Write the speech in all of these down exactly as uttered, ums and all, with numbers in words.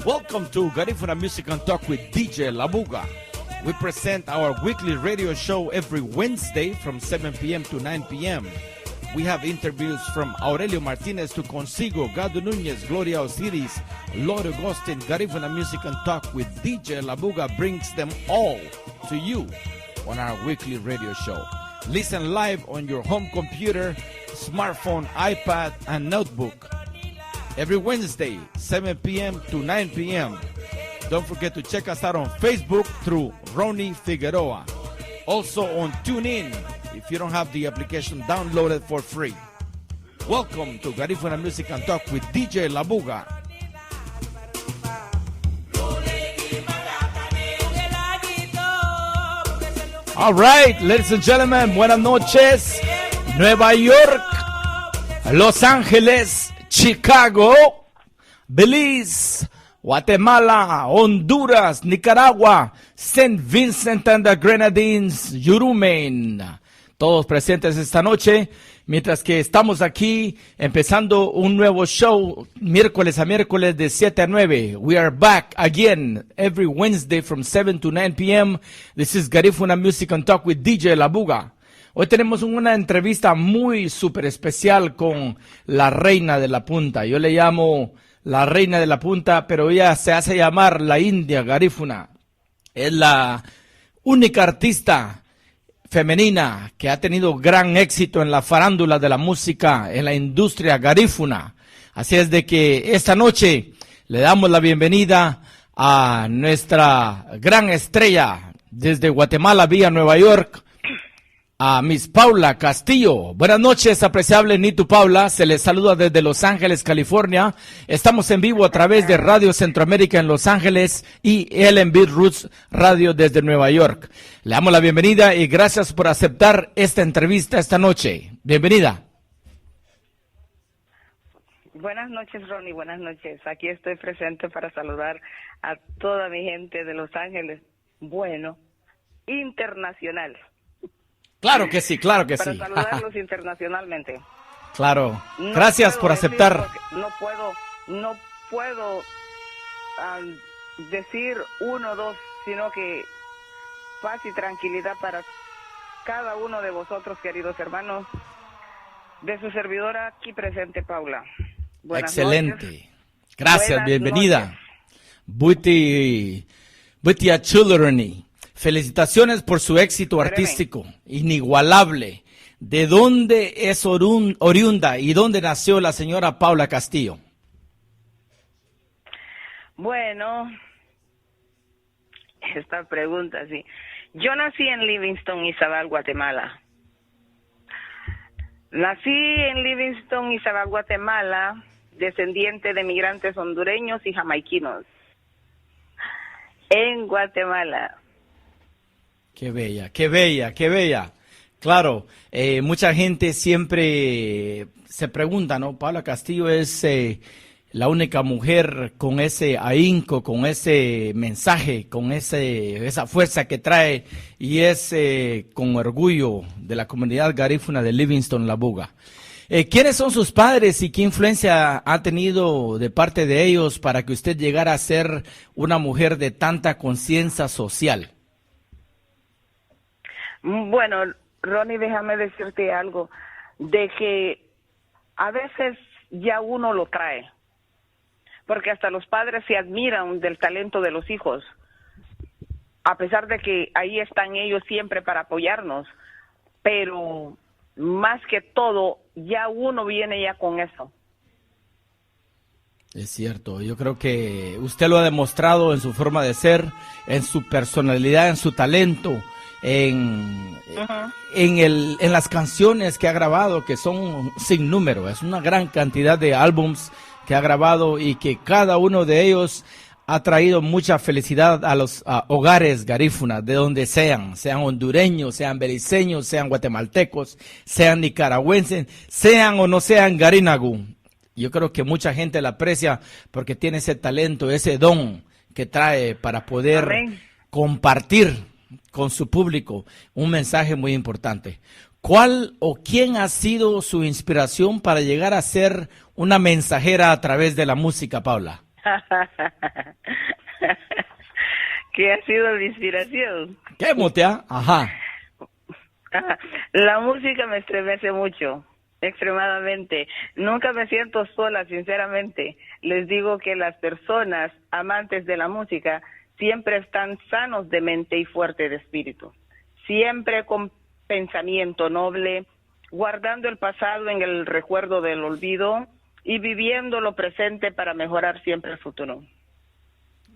Welcome to Garifuna Music and Talk with D J Labuga. We present our weekly radio show every Wednesday from seven p m to nine p m. We have interviews from Aurelio Martinez to Consigo, Gado Núñez, Gloria Osiris, Lord Augustine. Garifuna Music and Talk with D J Labuga brings them all to you on our weekly radio show. Listen live on your home computer, smartphone, iPad, and notebook every Wednesday, seven p m to nine p m. Don't forget to check us out on Facebook through Ronnie Figueroa. Also on TuneIn. If you don't have the application, download it for free. Welcome to Garifuna Music and Talk with D J Labuga. All right, ladies and gentlemen, buenas noches. Nueva York, Los Ángeles, Chicago, Belize, Guatemala, Honduras, Nicaragua, Saint Vincent and the Grenadines, Yurumen. Todos presentes esta noche, mientras que estamos aquí empezando un nuevo show, miércoles a miércoles de siete a nueve. We are back again every Wednesday from seven to nine p m. This is Garifuna Music and Talk with D J Labuga. Hoy tenemos una entrevista muy súper especial con la reina de la punta. Yo le llamo la reina de la punta, pero ella se hace llamar la India Garifuna. Es la única artista femenina que ha tenido gran éxito en la farándula de la música, en la industria garífuna. Así es de que esta noche le damos la bienvenida a nuestra gran estrella desde Guatemala, vía Nueva York, a Miss Paula Castillo. Buenas noches, apreciable Nitu Paula. Se les saluda desde Los Ángeles, California. Estamos en vivo a través de Radio Centroamérica en Los Ángeles y L M B Roots Radio desde Nueva York. Le damos la bienvenida y gracias por aceptar esta entrevista esta noche. Bienvenida. Buenas noches, Ronnie. Buenas noches. Aquí estoy presente para saludar a toda mi gente de Los Ángeles. Bueno, internacional. Claro que sí, claro que sí. Para saludarlos internacionalmente. Claro. No puedo decir porque no puedo, no puedo, am, decir uno o dos, sino que paz y tranquilidad para cada uno de vosotros, queridos hermanos, de su servidora aquí presente, Paula. Buenas noches. Excelente. Gracias, bienvenida. Buenas noches. Buiti, buiti achülürüni. Felicitaciones por su éxito artístico, inigualable. ¿De dónde es orun-, oriunda y dónde nació la señora Paula Castillo? Bueno, esta pregunta, sí. Yo nací en Livingston, Izabal, Guatemala. Nací en Livingston, Izabal, Guatemala, descendiente de migrantes hondureños y jamaiquinos. En Guatemala. Qué bella, qué bella, qué bella. Claro, eh, mucha gente siempre se pregunta, ¿no? Paula Castillo es, eh, la única mujer con ese ahínco, con ese mensaje, con ese, esa fuerza que trae y es, eh, con orgullo de la comunidad garífuna de Livingston La Buga. Eh, ¿quiénes son sus padres y qué influencia ha tenido de parte de ellos para que usted llegara a ser una mujer de tanta conciencia social? Bueno, Ronnie, déjame decirte algo, de que a veces ya uno lo trae, porque hasta los padres se admiran del talento de los hijos, a pesar de que ahí están ellos siempre para apoyarnos, pero más que todo, ya uno viene ya con eso. Es cierto, yo creo que usted lo ha demostrado en su forma de ser, en su personalidad, en su talento, en, en el, en las canciones que ha grabado, que son sin número. Es una gran cantidad de álbums que ha grabado y que cada uno de ellos ha traído mucha felicidad a los, a hogares garífunas, de donde sean, sean hondureños, sean beliceños, sean guatemaltecos, sean nicaragüenses, sean o no sean garinagu. Yo creo que mucha gente la aprecia porque tiene ese talento, ese don que trae para poder compartir con su público un mensaje muy importante. ¿Cuál o quién ha sido su inspiración para llegar a ser una mensajera a través de la música, Paula? Que ha sido mi inspiración. ¿Qué, Motea? Ajá. La música me estremece mucho, extremadamente. Nunca me siento sola, sinceramente. Les digo que las personas amantes de la música siempre están sanos de mente y fuerte de espíritu, siempre con pensamiento noble, guardando el pasado en el recuerdo del olvido y viviendo lo presente para mejorar siempre el futuro.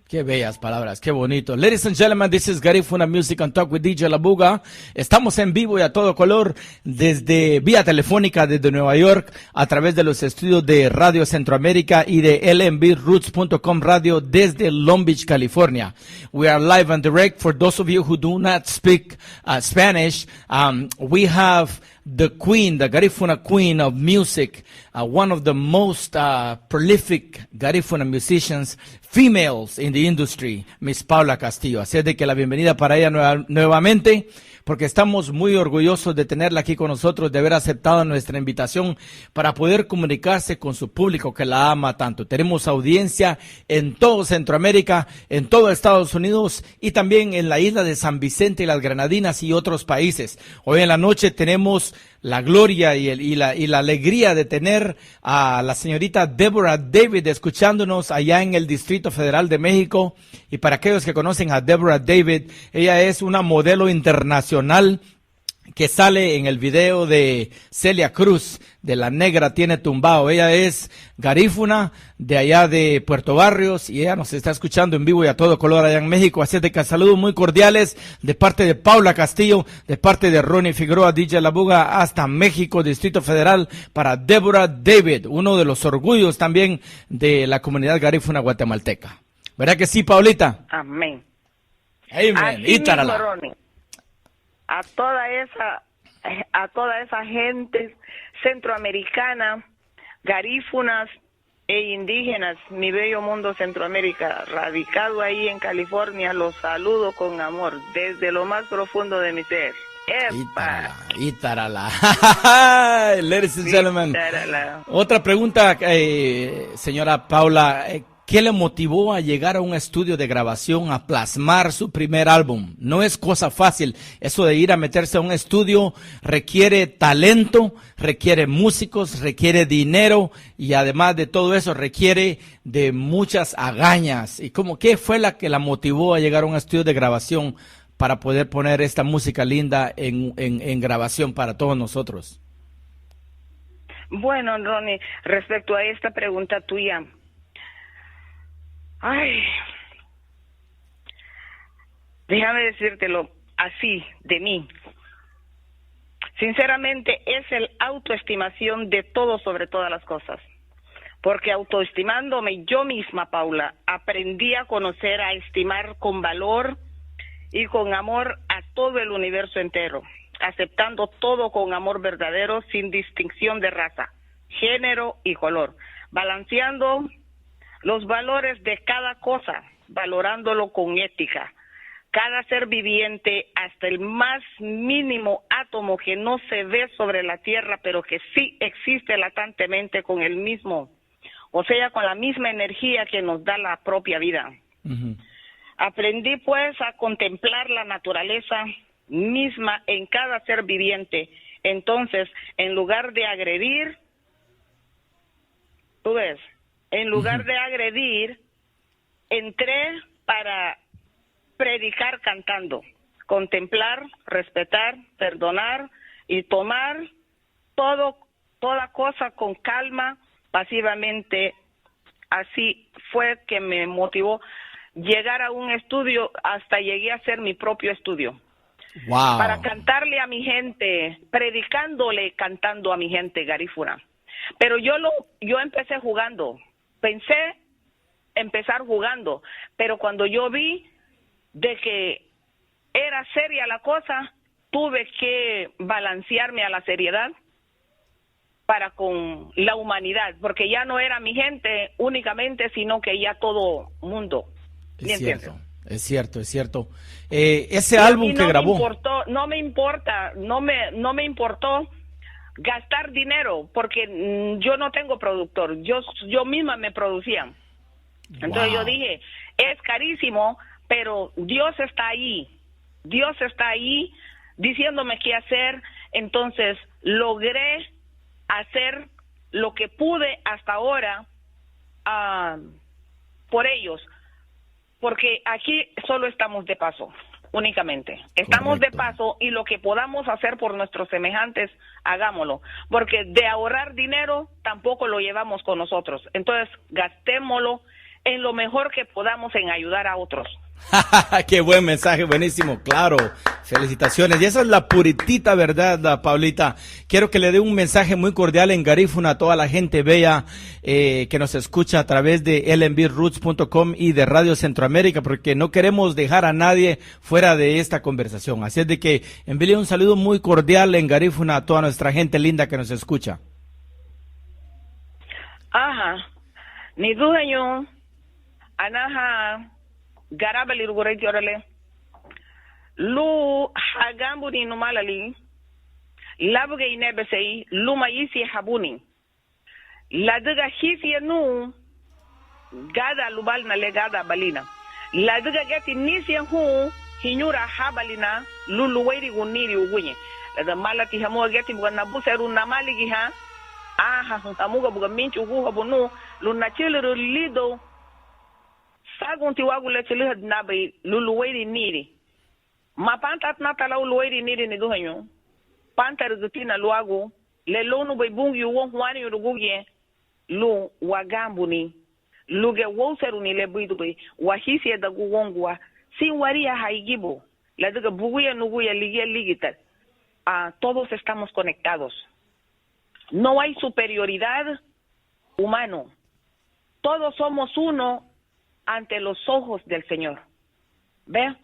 Qué bellas palabras, qué bonito. Ladies and gentlemen, this is Garifuna Music and Talk with D J Labuga. Estamos en vivo y a todo color desde vía telefónica desde Nueva York a través de los estudios de Radio Centroamérica y de L M B roots punto com Radio desde Long Beach, California. We are live and direct. For those of you who do not speak uh, Spanish, um, we have the queen, the Garifuna queen of music, uh, one of the most uh, prolific Garifuna musicians, females in the industry, Miss Paula Castillo. Así es de que la bienvenida para ella nueva- nuevamente, porque estamos muy orgullosos de tenerla aquí con nosotros, de haber aceptado nuestra invitación para poder comunicarse con su público que la ama tanto. Tenemos audiencia en todo Centroamérica, en todo Estados Unidos y también en la isla de San Vicente y las Granadinas y otros países. Hoy en la noche tenemos la gloria y, el- y la, y la alegría de tener a la señorita Deborah David escuchándonos allá en el Distrito Federal de México. Y para aquellos que conocen a Deborah David, ella es una modelo internacional que sale en el video de Celia Cruz, de La Negra Tiene Tumbao. Ella es garífuna de allá de Puerto Barrios y ella nos está escuchando en vivo y a todo color allá en México. Así es de que saludos muy cordiales de parte de Paula Castillo, de parte de Ronnie Figueroa, D J Labuga, hasta México, Distrito Federal, para Deborah David, uno de los orgullos también de la comunidad garífuna guatemalteca. ¿Verdad que sí, Paulita? Amén. Amen. Así mismo, Ronnie. A toda esa, a toda esa gente centroamericana, garífunas e indígenas, mi bello mundo Centroamérica, radicado ahí en California, los saludo con amor desde lo más profundo de mi ser. ¡Epa! Itarala, itarala. Ladies and gentlemen. Itarala. Otra pregunta, eh, señora Paula, eh, ¿qué le motivó a llegar a un estudio de grabación a plasmar su primer álbum? No es cosa fácil. Eso de ir a meterse a un estudio requiere talento, requiere músicos, requiere dinero y además de todo eso requiere de muchas agañas. ¿Y cómo, qué fue la que la motivó a llegar a un estudio de grabación para poder poner esta música linda en, en, en grabación para todos nosotros? Bueno, Ronnie, respecto a esta pregunta tuya, ay, déjame decírtelo así, de mí. Sinceramente, es el autoestimación de todo sobre todas las cosas. Porque autoestimándome yo misma, Paula, aprendí a conocer, a estimar con valor y con amor a todo el universo entero, aceptando todo con amor verdadero, sin distinción de raza, género y color, balanceando los valores de cada cosa, valorándolo con ética. Cada ser viviente, hasta el más mínimo átomo que no se ve sobre la tierra, pero que sí existe latentemente con el mismo, o sea, con la misma energía que nos da la propia vida. Ujú. Aprendí, pues, a contemplar la naturaleza misma en cada ser viviente. Entonces, en lugar de agredir, tú ves, en lugar Ujú. de agredir, entré para predicar cantando, contemplar, respetar, perdonar y tomar todo, toda cosa con calma, pasivamente. Así fue que me motivó llegar a un estudio, hasta llegué a hacer mi propio estudio. Wow. Para cantarle a mi gente, predicándole, cantando a mi gente garífuna. Pero yo lo, yo empecé jugando. Pensé empezar jugando, pero cuando yo vi de que era seria la cosa, tuve que balancearme a la seriedad para con la humanidad, porque ya no era mi gente únicamente, sino que ya todo mundo. ¿Me entiendes? Es cierto, es cierto, es cierto. Eh, ese álbum que grabó. Y a mí no me importó, no me importa, no me, no me importó gastar dinero, porque mm, yo no tengo productor, yo, yo misma me producía. Entonces yo Wow. dije, es carísimo, pero Dios está ahí. Dios está ahí diciéndome qué hacer. Entonces logré hacer lo que pude hasta ahora, ah, por ellos. Porque aquí solo estamos de paso, únicamente. Estamos de Correcto. paso y lo que podamos hacer por nuestros semejantes, hagámoslo. Porque de ahorrar dinero tampoco lo llevamos con nosotros. Entonces, gastémoslo en lo mejor que podamos en ayudar a otros. Qué buen mensaje, buenísimo, claro. Felicitaciones. Y esa es la puritita verdad, ah, Paulita. Quiero que le dé un mensaje muy cordial en garífuna a toda la gente bella, eh, que nos escucha a través de L M B roots punto com y de Radio Centroamérica, porque no queremos dejar a nadie fuera de esta conversación. Así es de que envíe un saludo muy cordial en garífuna a toda nuestra gente linda que nos escucha. Aha, niduheñu, anaha, garabali rugureti orale, lun haganbuni numalali, lábugiñe inebesei, luma ínsiñehabuni, ladüga hínsiñe nun gadan lubalina le gadanbalina, ladüga giñeti nínsiñe hun hiñura habalina lun luweirigun niri uguñe. Ladüga málati hamuga giñeti buga nabusenrun namaligihan, aha, hamuga buga minchuguhabu nun lun nachülürün lidoun sagunti wagu le chülühadinabei lun luweiri niri. Ma pántatina lau luweiri niri, niduheñu. Pántarügütina luagu le lóunabei Bungiu woun huaniñurun gúgiñe lun waganbuni, lun giñe wóuseruni le buídubei, wahínsiñedagun woungua sin wariha haigibu, ladüga buguya nuguya, ligía ligita. Ah, todos estamos conectados. No hay superioridad humano. Todos somos uno ante los ojos del Señor. ¿Ve?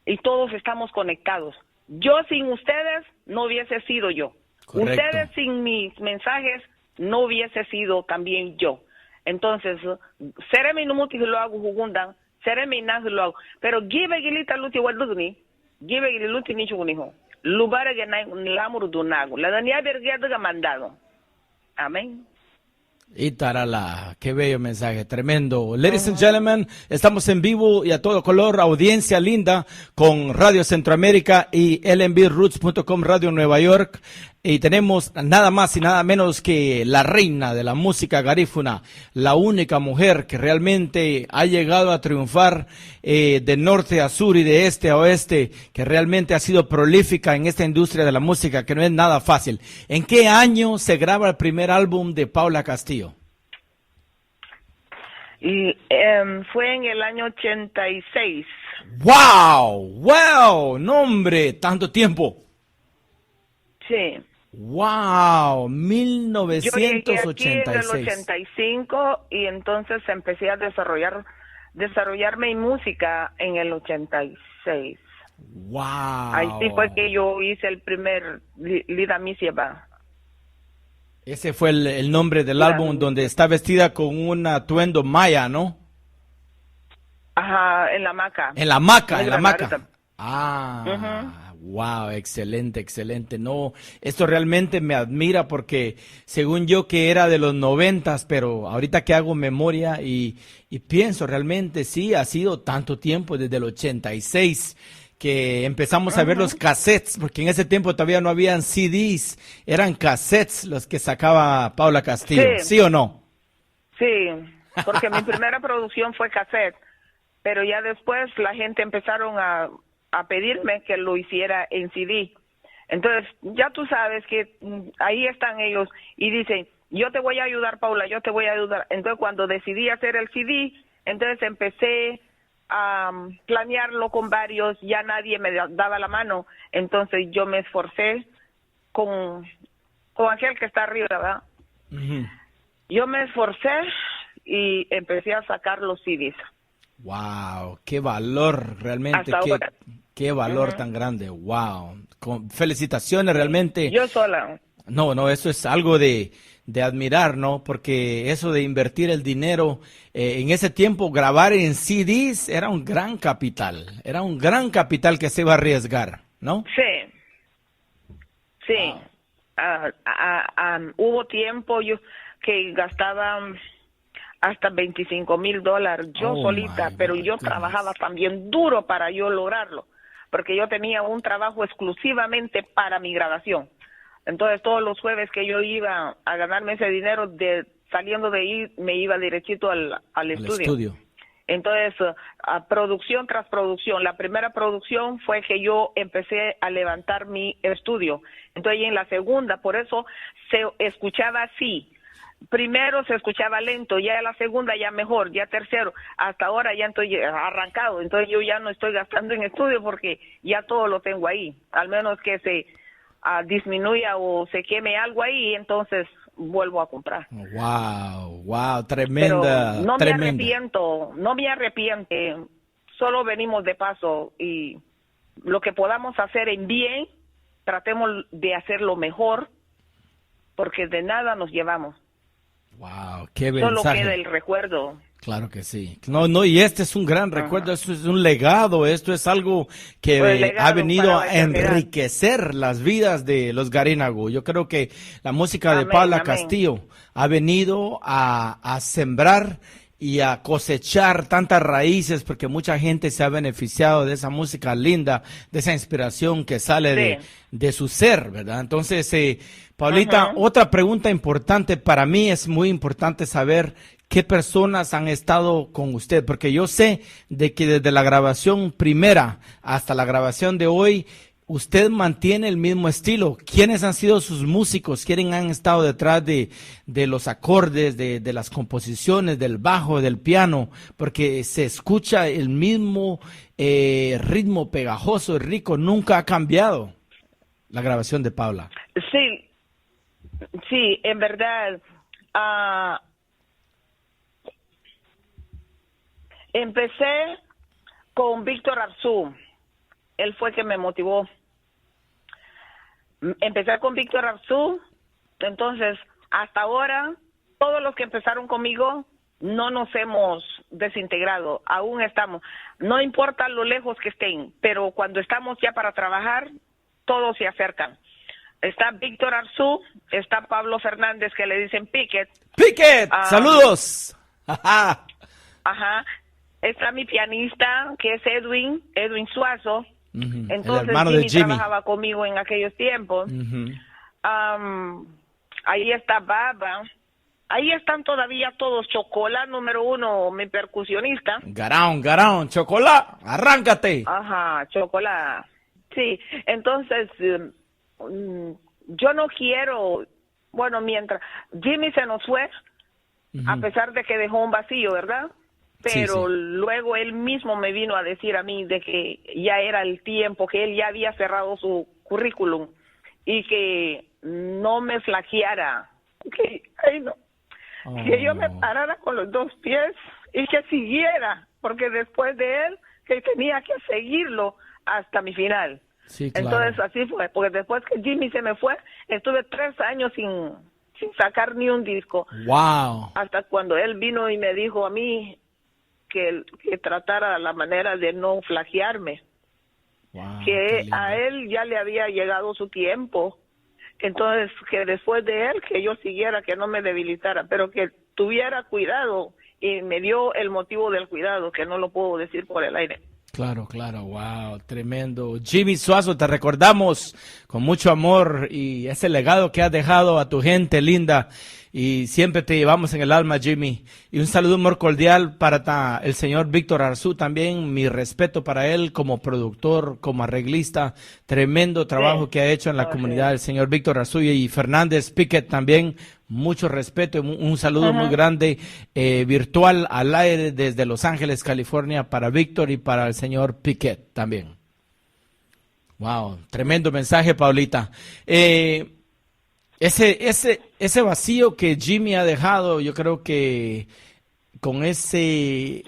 Y todos estamos conectados. Yo sin ustedes no hubiese sido yo. Correcto. Ustedes sin mis mensajes no hubiese sido también yo. Entonces, seremei numuti luagu hugundan, seremei nahu luagu. Pero gíbegili ta lunti wadügüni, gíbegili lunti níchuguni hun. Lubaragiñe lámurudun nagun. Ladüga niábierügüya adüga mandadun. Amén. Itarala, qué bello mensaje, tremendo. Ladies and gentlemen, estamos en vivo y a todo color, audiencia linda, con Radio Centroamérica y L M B roots punto com Radio Nueva York. Y tenemos nada más y nada menos que la reina de la música garífuna, la única mujer que realmente ha llegado a triunfar, eh, de norte a sur y de este a oeste, que realmente ha sido prolífica en esta industria de la música, que no es nada fácil. ¿En qué año se graba el primer álbum de Paula Castillo? Y, em, fue en el año ochenta y seis. ¡Wow! ¡Wow! No, hombre, tanto tiempo. Sí. ¡Wow! Yo llegué aquí en el ochenta y cinco y entonces empecé a desarrollar, desarrollar mi música en el ochenta y seis. ¡Wow! Ahí sí fue que yo hice el primer li-, Lida Misieba. Ese fue el, el nombre del álbum donde está vestida con un atuendo maya, ¿no? Ajá, en la hamaca. En la hamaca, en la hamaca. Ah, wow, excelente, excelente. No, esto realmente me admira porque según yo que era de los noventas, pero ahorita que hago memoria y, y pienso realmente, sí, ha sido tanto tiempo, desde el ochenta y seis, que empezamos a ver los cassettes, porque en ese tiempo todavía no habían C Ds, eran cassettes los que sacaba Paula Castillo, ¿sí o no? Sí, porque mi primera producción fue cassette, pero ya después la gente empezaron a, a pedirme que lo hiciera en C D. Entonces, ya tú sabes que, mm, ahí están ellos y dicen, "Yo te voy a ayudar, Paula, yo te voy a ayudar". Entonces, cuando decidí hacer el C D, entonces empecé a, mm, planearlo con varios, ya nadie me da-, daba la mano, entonces yo me esforcé con, con aquel que está arriba, ¿verdad? Yo me esforcé y empecé a sacar los C Ds. Wow, qué valor realmente, qué, qué valor tan grande. Wow. Con, felicitaciones realmente. Yo sola. No, no, eso es algo de, de admirar, ¿no? Porque eso de invertir el dinero, eh, en ese tiempo grabar en C Ds era un gran capital, era un gran capital que se iba a arriesgar, ¿no? Sí, sí. Ah, ah, ah, hubo tiempo yo que gastaba, hasta veinticinco mil dólares yo solita, pero yo trabajaba también duro para yo lograrlo, porque yo tenía un trabajo exclusivamente para mi grabación. Entonces, todos los jueves que yo iba a ganarme ese dinero, de, saliendo de ahí, me iba derechito al, al estudio. Entonces, a producción tras producción. La primera producción fue que yo empecé a levantar mi estudio. Entonces, y en la segunda, por eso se escuchaba así. Primero se escuchaba lento, ya la segunda ya mejor, ya tercero, hasta ahora ya estoy arrancado. Entonces, yo ya no estoy gastando en estudio porque ya todo lo tengo ahí. Al menos que se ah, disminuya o se queme algo ahí, entonces vuelvo a comprar. Wow, wow, tremenda, tremenda. Pero no me arrepiento, no me arrepiento. Solo venimos de paso y lo que podamos hacer en bien, tratemos de hacerlo mejor, porque de nada nos llevamos. Wow, qué mensaje. Solo queda el recuerdo. Claro que sí. No, no, y este es un gran recuerdo, esto es un legado, esto es algo que ha venido a enriquecer las vidas de los Garinagu. Yo creo que la música de Paula Castillo ha venido a, a sembrar y a cosechar tantas raíces, porque mucha gente se ha beneficiado de esa música linda, de esa inspiración que sale de, de su ser, ¿verdad? Entonces, eh, Paulita, otra pregunta importante para mí, es muy importante saber qué personas han estado con usted, porque yo sé de que desde la grabación primera hasta la grabación de hoy, usted mantiene el mismo estilo. ¿Quiénes han sido sus músicos? ¿Quiénes han estado detrás de, de los acordes, de, de las composiciones, del bajo, del piano? Porque se escucha el mismo eh, ritmo pegajoso y rico, nunca ha cambiado la grabación de Paula. Sí, sí, en verdad. Ah, empecé con Víctor Arzú. Él fue que me motivó. Empecé con Víctor Arzú. Entonces, hasta ahora, todos los que empezaron conmigo, no nos hemos desintegrado. Aún estamos. No importa lo lejos que estén, pero cuando estamos ya para trabajar, todos se acercan. Está Víctor Arzú, está Pablo Fernández, que le dicen Piquet. Piquet, ah, saludos. Ajá. Está mi pianista, que es Edwin, Edwin Suazo. Ujú, el hermano de Jimmy. Entonces, Jimmy trabajaba conmigo en aquellos tiempos. Ujú. Am, ahí está Baba. Ahí están todavía todos. Chocolá, número uno, mi percusionista. Garón, Garón, Chocolá, arráncate. Ajá, Chocolá. Sí, entonces, em, mm, yo no quiero, bueno, mientras Jimmy se nos fue, a pesar de que dejó un vacío, ¿verdad? Sí, sí. Pero luego él mismo me vino a decir a mí de que ya era el tiempo, que él ya había cerrado su currículum y que no me flaqueara. Que, ay, no. Que yo me parara con los dos pies y que siguiera, porque después de él, que tenía que seguirlo hasta mi final. Sí, claro. Entonces, así fue, porque después que Jimmy se me fue, estuve tres años sin, sin sacar ni un disco. Wow. Hasta cuando él vino y me dijo a mí que, que tratara la manera de no flaquearme. Wow, qué lindo. Que a él ya le había llegado su tiempo. Entonces, que después de él, que yo siguiera, que no me debilitara, pero que tuviera cuidado, y me dio el motivo del cuidado, que no lo puedo decir por el aire. Claro, claro, wow, tremendo. Jimmy Suazo, te recordamos con mucho amor y ese legado que has dejado a tu gente linda, y siempre te llevamos en el alma, Jimmy. Y un saludo muy cordial para ta-, el señor Víctor Arzú también, mi respeto para él como productor, como arreglista, tremendo trabajo que ha hecho en la comunidad, el señor Víctor Arzú y Fernández Piquet también. Mucho respeto y mu-, un saludo muy grande, eh, virtual al aire desde Los Ángeles, California, para Víctor y para el señor Piquet también. Wow, tremendo mensaje, Paulita. Eh, ese, ese, ese vacío que Jimmy ha dejado, yo creo que con ese,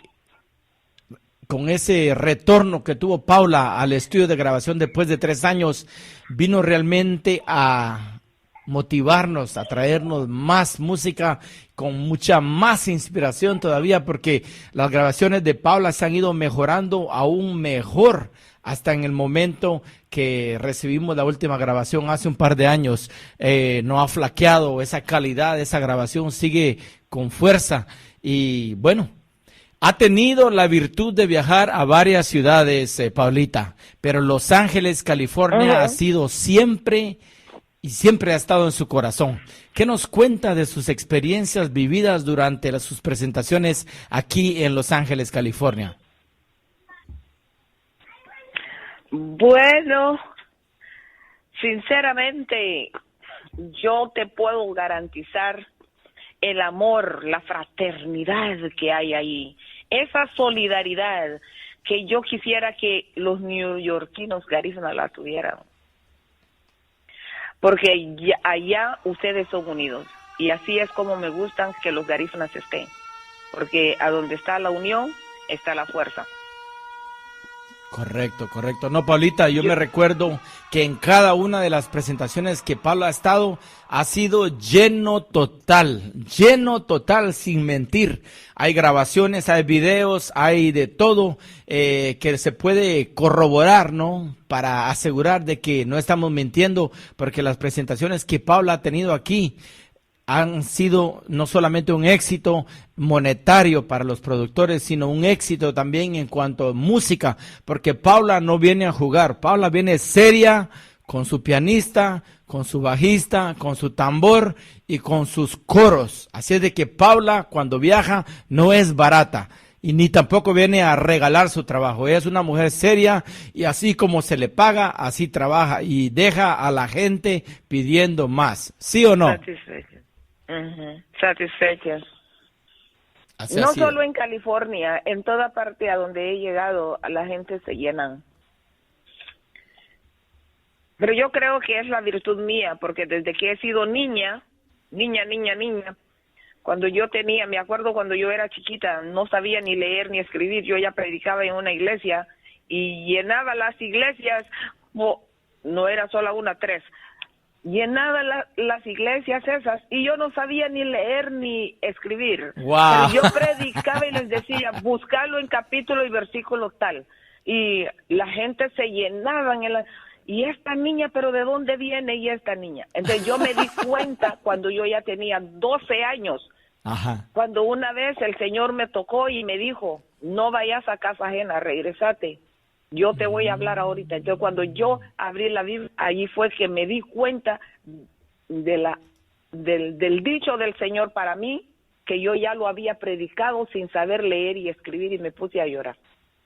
con ese retorno que tuvo Paula al estudio de grabación después de tres años, vino realmente a motivarnos, a traernos más música con mucha más inspiración todavía, porque las grabaciones de Paula se han ido mejorando aún mejor Hasta en el momento que recibimos la última grabación hace un par de años, eh, no ha flaqueado esa calidad, esa grabación sigue con fuerza. Y bueno, ha tenido la virtud de viajar a varias ciudades, eh, Paulita, pero Los Ángeles, California, ha sido siempre y siempre ha estado en su corazón. ¿Qué nos cuenta de sus experiencias vividas durante las, sus presentaciones aquí en Los Ángeles, California? Bueno, sinceramente, yo te puedo garantizar el amor, la fraternidad que hay ahí, esa solidaridad que yo quisiera que los neoyorquinos garífunas la tuvieran. Porque ya, allá ustedes son unidos. Y así es como me gustan que los garífunas estén. Porque a donde está la unión, está la fuerza. Correcto, correcto. No, Paulita, yo me recuerdo que en cada una de las presentaciones que Pablo ha estado, ha sido lleno total, lleno total, sin mentir. Hay grabaciones, hay videos, hay de todo, eh, que se puede corroborar, ¿no? Para asegurar de que no estamos mintiendo, porque las presentaciones que Paula ha tenido aquí han sido no solamente un éxito monetario para los productores, sino un éxito también en cuanto a música, porque Paula no viene a jugar, Paula viene seria con su pianista, con su bajista, con su tambor y con sus coros. Así es de que Paula, cuando viaja, no es barata y ni tampoco viene a regalar su trabajo. Ella es una mujer seria y así como se le paga, así trabaja y deja a la gente pidiendo más. ¿Sí o no? Satisfecha. Ujú. Satisfecha. Así ha sido. No solo en California, en toda parte a donde he llegado, la gente se llenan. Pero yo creo que es la virtud mía, porque desde que he sido niña, niña, niña, niña, cuando yo tenía, me acuerdo cuando yo era chiquita, no sabía ni leer ni escribir, yo ya predicaba en una iglesia y llenaba las iglesias, po-, no era solo una, tres, llenaba la, las iglesias esas y yo no sabía ni leer ni escribir. Wow. Pero yo predicaba y les decía, "Búscalo en capítulo y versículo tal". Y la gente se llenaban. En la, "¿Y esta niña, pero de dónde viene y esta niña?". Entonces yo me di cuenta cuando yo ya tenía doce años, ajá, cuando una vez el Señor me tocó y me dijo, "No vayas a casa ajena, regresate. Yo te voy a hablar ahorita". Entonces, cuando yo abrí la Biblia, allí fue que me di cuenta de la, del, del dicho del Señor para mí, que yo ya lo había predicado sin saber leer y escribir, y me puse a llorar.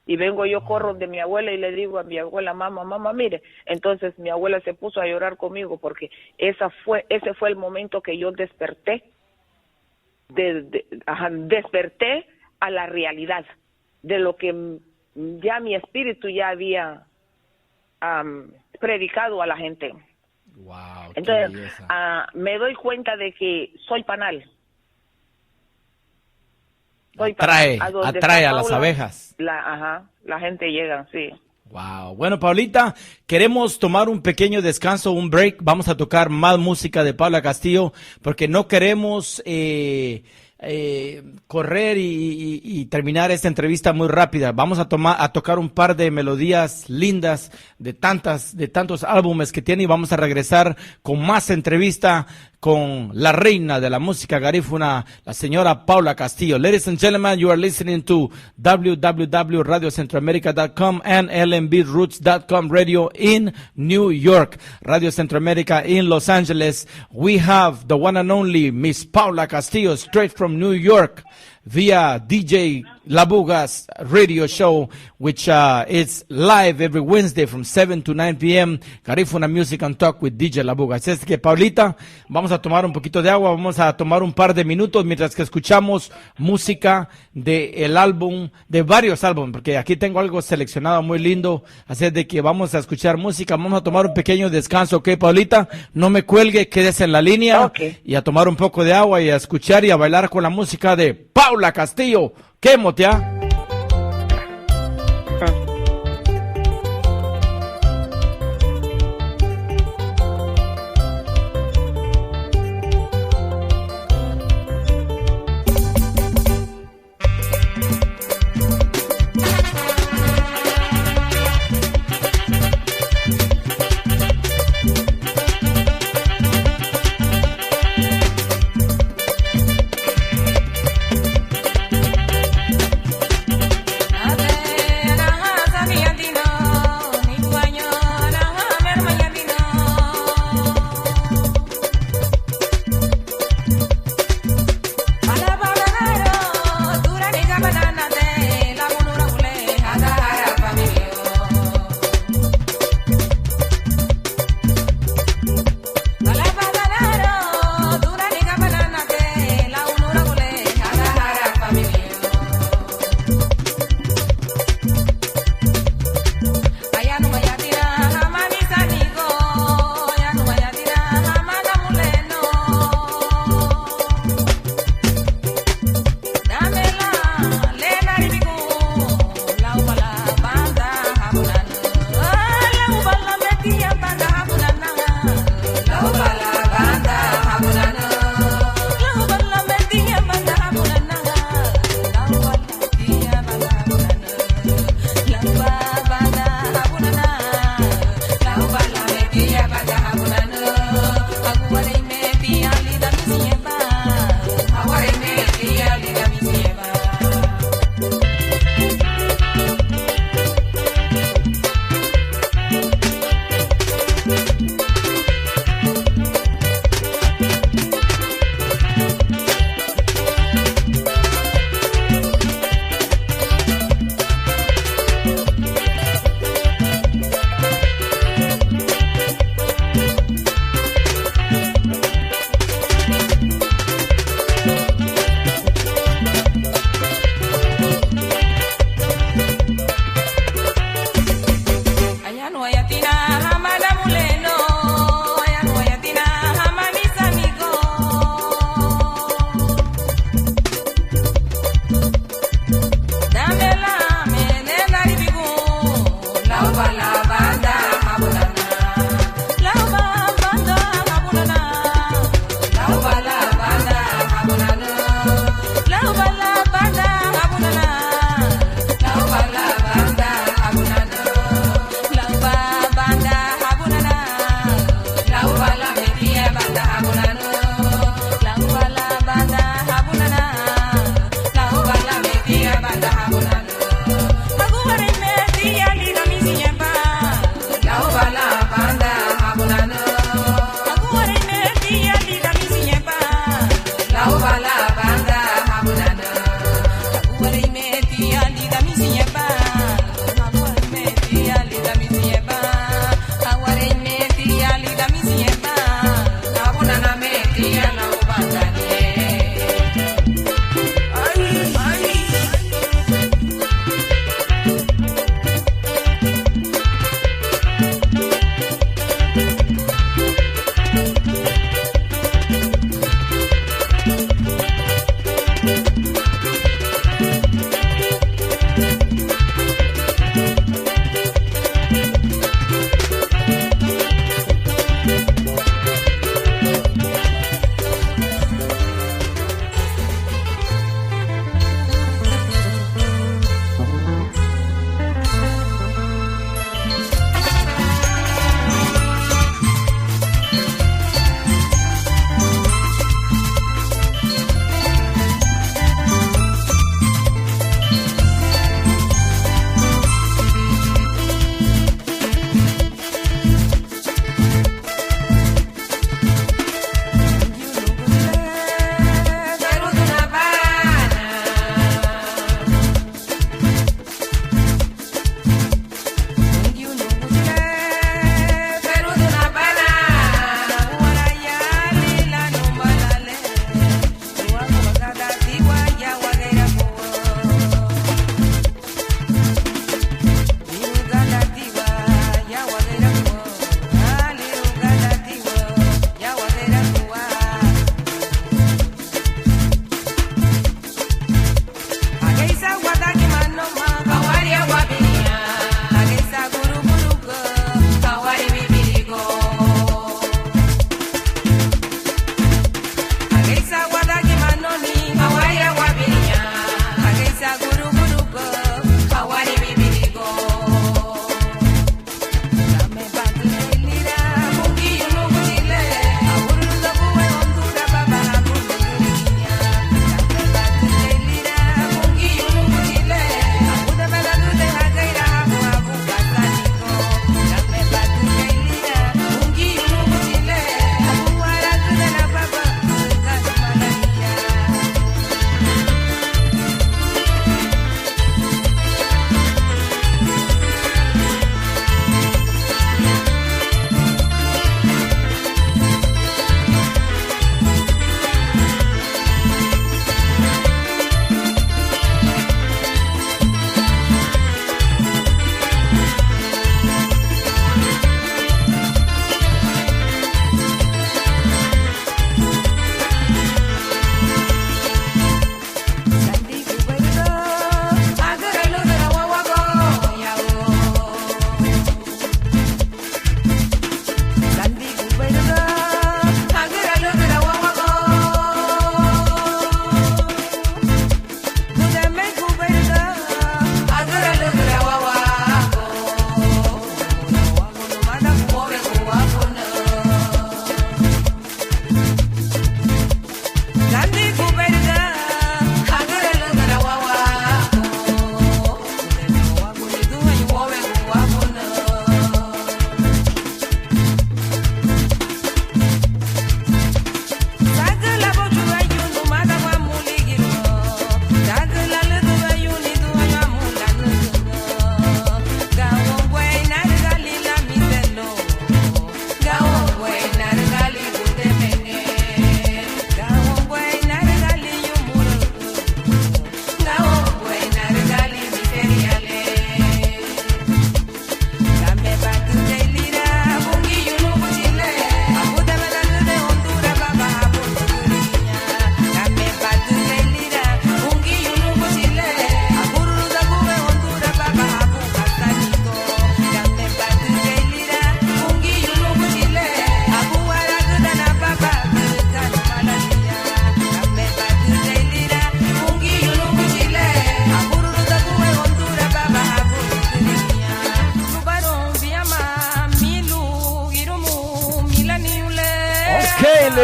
Y vengo yo, corro de mi abuela y le digo a mi abuela, "Mamá, mamá, mire". Entonces mi abuela se puso a llorar conmigo porque esa fue, ese fue el momento que yo desperté, de, de, ajá, desperté a la realidad de lo que m-, ya mi espíritu ya había, am, predicado a la gente. Wow, qué belleza. Entonces, ah, me doy cuenta de que soy panal. Soy panal. Atrae, a donde atrae está a las Paula, abejas. La, ajá, la gente llega, sí. Wow. Bueno, Paulita, queremos tomar un pequeño descanso, un break. Vamos a tocar más música de Paula Castillo, porque no queremos, eh, eh, correr y, y- y terminar esta entrevista muy rápida. Vamos a tomar, a tocar un par de melodías lindas de tantas, de tantos álbumes que tiene y vamos a regresar con más entrevista con la reina de la música garífuna, la señora Paula Castillo. Ladies and gentlemen, you are listening to w w w radio centroamerica dot com and l m b roots dot com radio in New York, Radio Centroamérica in Los Ángeles. We have the one and only Miss Paula Castillo, straight from New York, via D J Labuga's radio show, which, uh, is live every Wednesday from seven to nine p m, Garifuna Music and Talk with D J Labuga. Así es que, Paulita, vamos a tomar un poquito de agua, vamos a tomar un par de minutos mientras que escuchamos música de el álbum, de varios álbumes, porque aquí tengo algo seleccionado muy lindo. Así es de que vamos a escuchar música, vamos a tomar un pequeño descanso, ¿ok, Paulita? No me cuelgue, quédese en la línea. Ok. Y a tomar un poco de agua y a escuchar y a bailar con la música de Paula Castillo. ¿Qué, motea?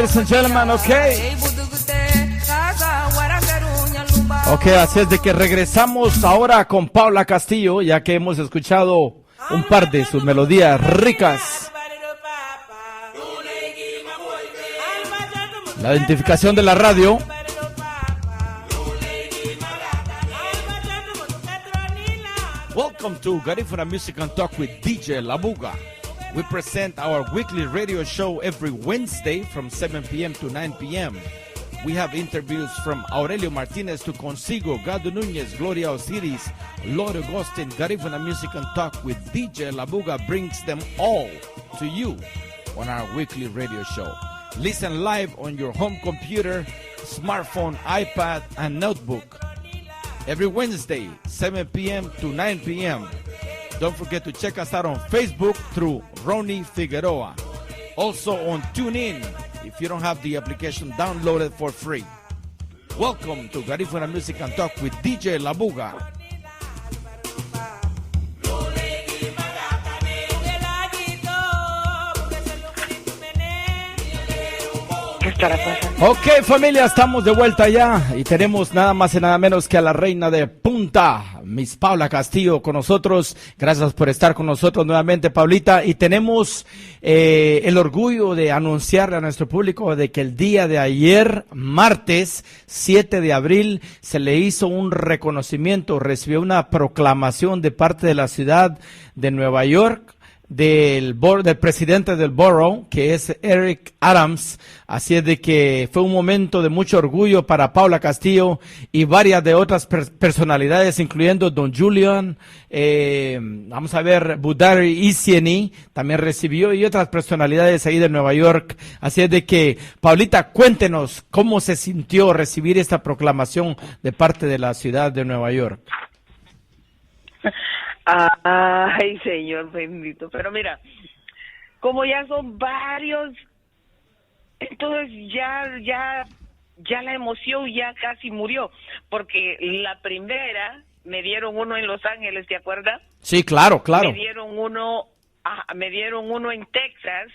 Ladies and gentlemen, okay. Okay, así es de que regresamos ahora con Paula Castillo, ya que hemos escuchado un par de sus melodías ricas. La identificación de la radio. Welcome to Garifuna Music and Talk with D J Labuga. We present our weekly radio show every Wednesday from seven p m to nine p m. We have interviews from Aurelio Martinez to Consigo, Gado Núñez, Gloria Osiris, Lord Augustine, Garifuna Music and Talk with D J Labuga brings them all to you on our weekly radio show. Listen live on your home computer, smartphone, iPad, and notebook every Wednesday, seven p m to nine p m. Don't forget to check us out on Facebook through Ronnie Figueroa. Also on TuneIn. If you don't have the application, download it for free. Welcome to Garifuna Music and Talk with D J Labuga. ¿Qué estará pasando? Ok, familia, estamos de vuelta ya y tenemos nada más y nada menos que a la reina de punta, Miss Paula Castillo, con nosotros. Gracias por estar con nosotros nuevamente, Paulita. Y tenemos eh, el orgullo de anunciarle a nuestro público de que el día de ayer, martes siete de abril, se le hizo un reconocimiento, recibió una proclamación de parte de la ciudad de Nueva York, del, bor- del presidente del borough, que es Eric Adams. Así es de que fue un momento de mucho orgullo para Paula Castillo y varias de otras per- personalidades, incluyendo Don Julian, eh, vamos a ver, Budari Isieni también recibió y otras personalidades ahí de Nueva York. Así es de que, Paulita, cuéntenos cómo se sintió recibir esta proclamación de parte de la ciudad de Nueva York. Ay, señor bendito. Pero mira, como ya son varios, entonces ya, ya, ya la emoción ya casi murió, porque la primera me dieron uno en Los Ángeles, ¿te acuerdas? Sí, claro, claro. Me dieron uno, ajá, me dieron uno en Texas,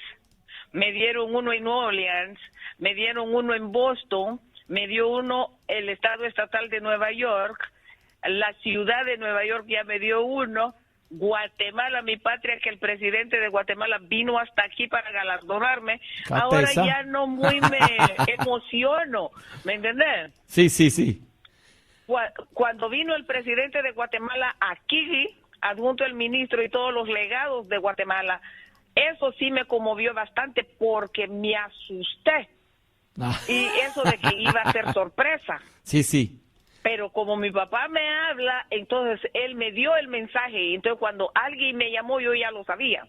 me dieron uno en New Orleans, me dieron uno en Boston, me dio uno el estado estatal de Nueva York, la ciudad de Nueva York ya me dio uno, Guatemala, mi patria, que el presidente de Guatemala vino hasta aquí para galardonarme. Ahora ya no muy me emociono, ¿me entiendes? Sí, sí, sí. Cua- Cuando vino el presidente de Guatemala aquí, adjunto el ministro y todos los legados de Guatemala, eso sí me conmovió bastante porque me asusté. Ah. Y eso de que iba a ser sorpresa. Sí, sí. Pero como mi papá me habla, entonces él me dio el mensaje. Y entonces cuando alguien me llamó, yo ya lo sabía.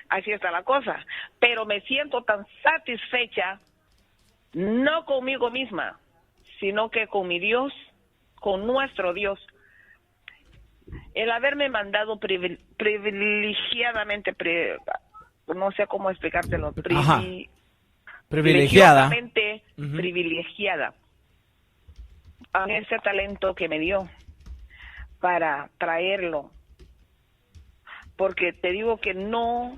Así está la cosa. Pero me siento tan satisfecha, no conmigo misma, sino que con mi Dios, con nuestro Dios. El haberme mandado privil- privilegiadamente, pri- no sé cómo explicártelo, privi- privilegiada, privilegiada, a ese talento que me dio para traerlo. Porque te digo que no,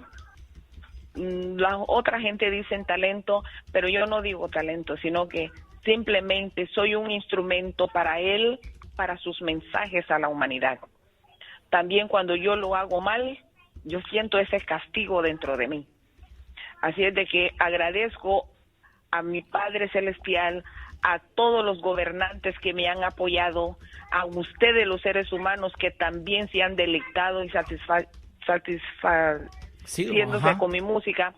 mm, la otra gente dicen talento, pero yo no digo talento, sino que simplemente soy un instrumento para él, para sus mensajes a la humanidad. También cuando yo lo hago mal, yo siento ese castigo dentro de mí. Así es de que agradezco a mi Padre Celestial, a todos los gobernantes que me han apoyado, a ustedes los seres humanos que también se han deleitado y satisfa- satisfaciéndose con mi música,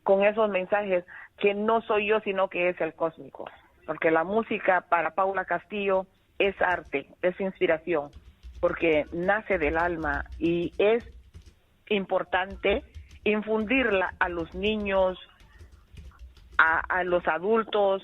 con esos mensajes, que no soy yo, sino que es el cósmico. Porque la música para Paula Castillo es arte, es inspiración, porque nace del alma y es importante infundirla a los niños, a, a los adultos.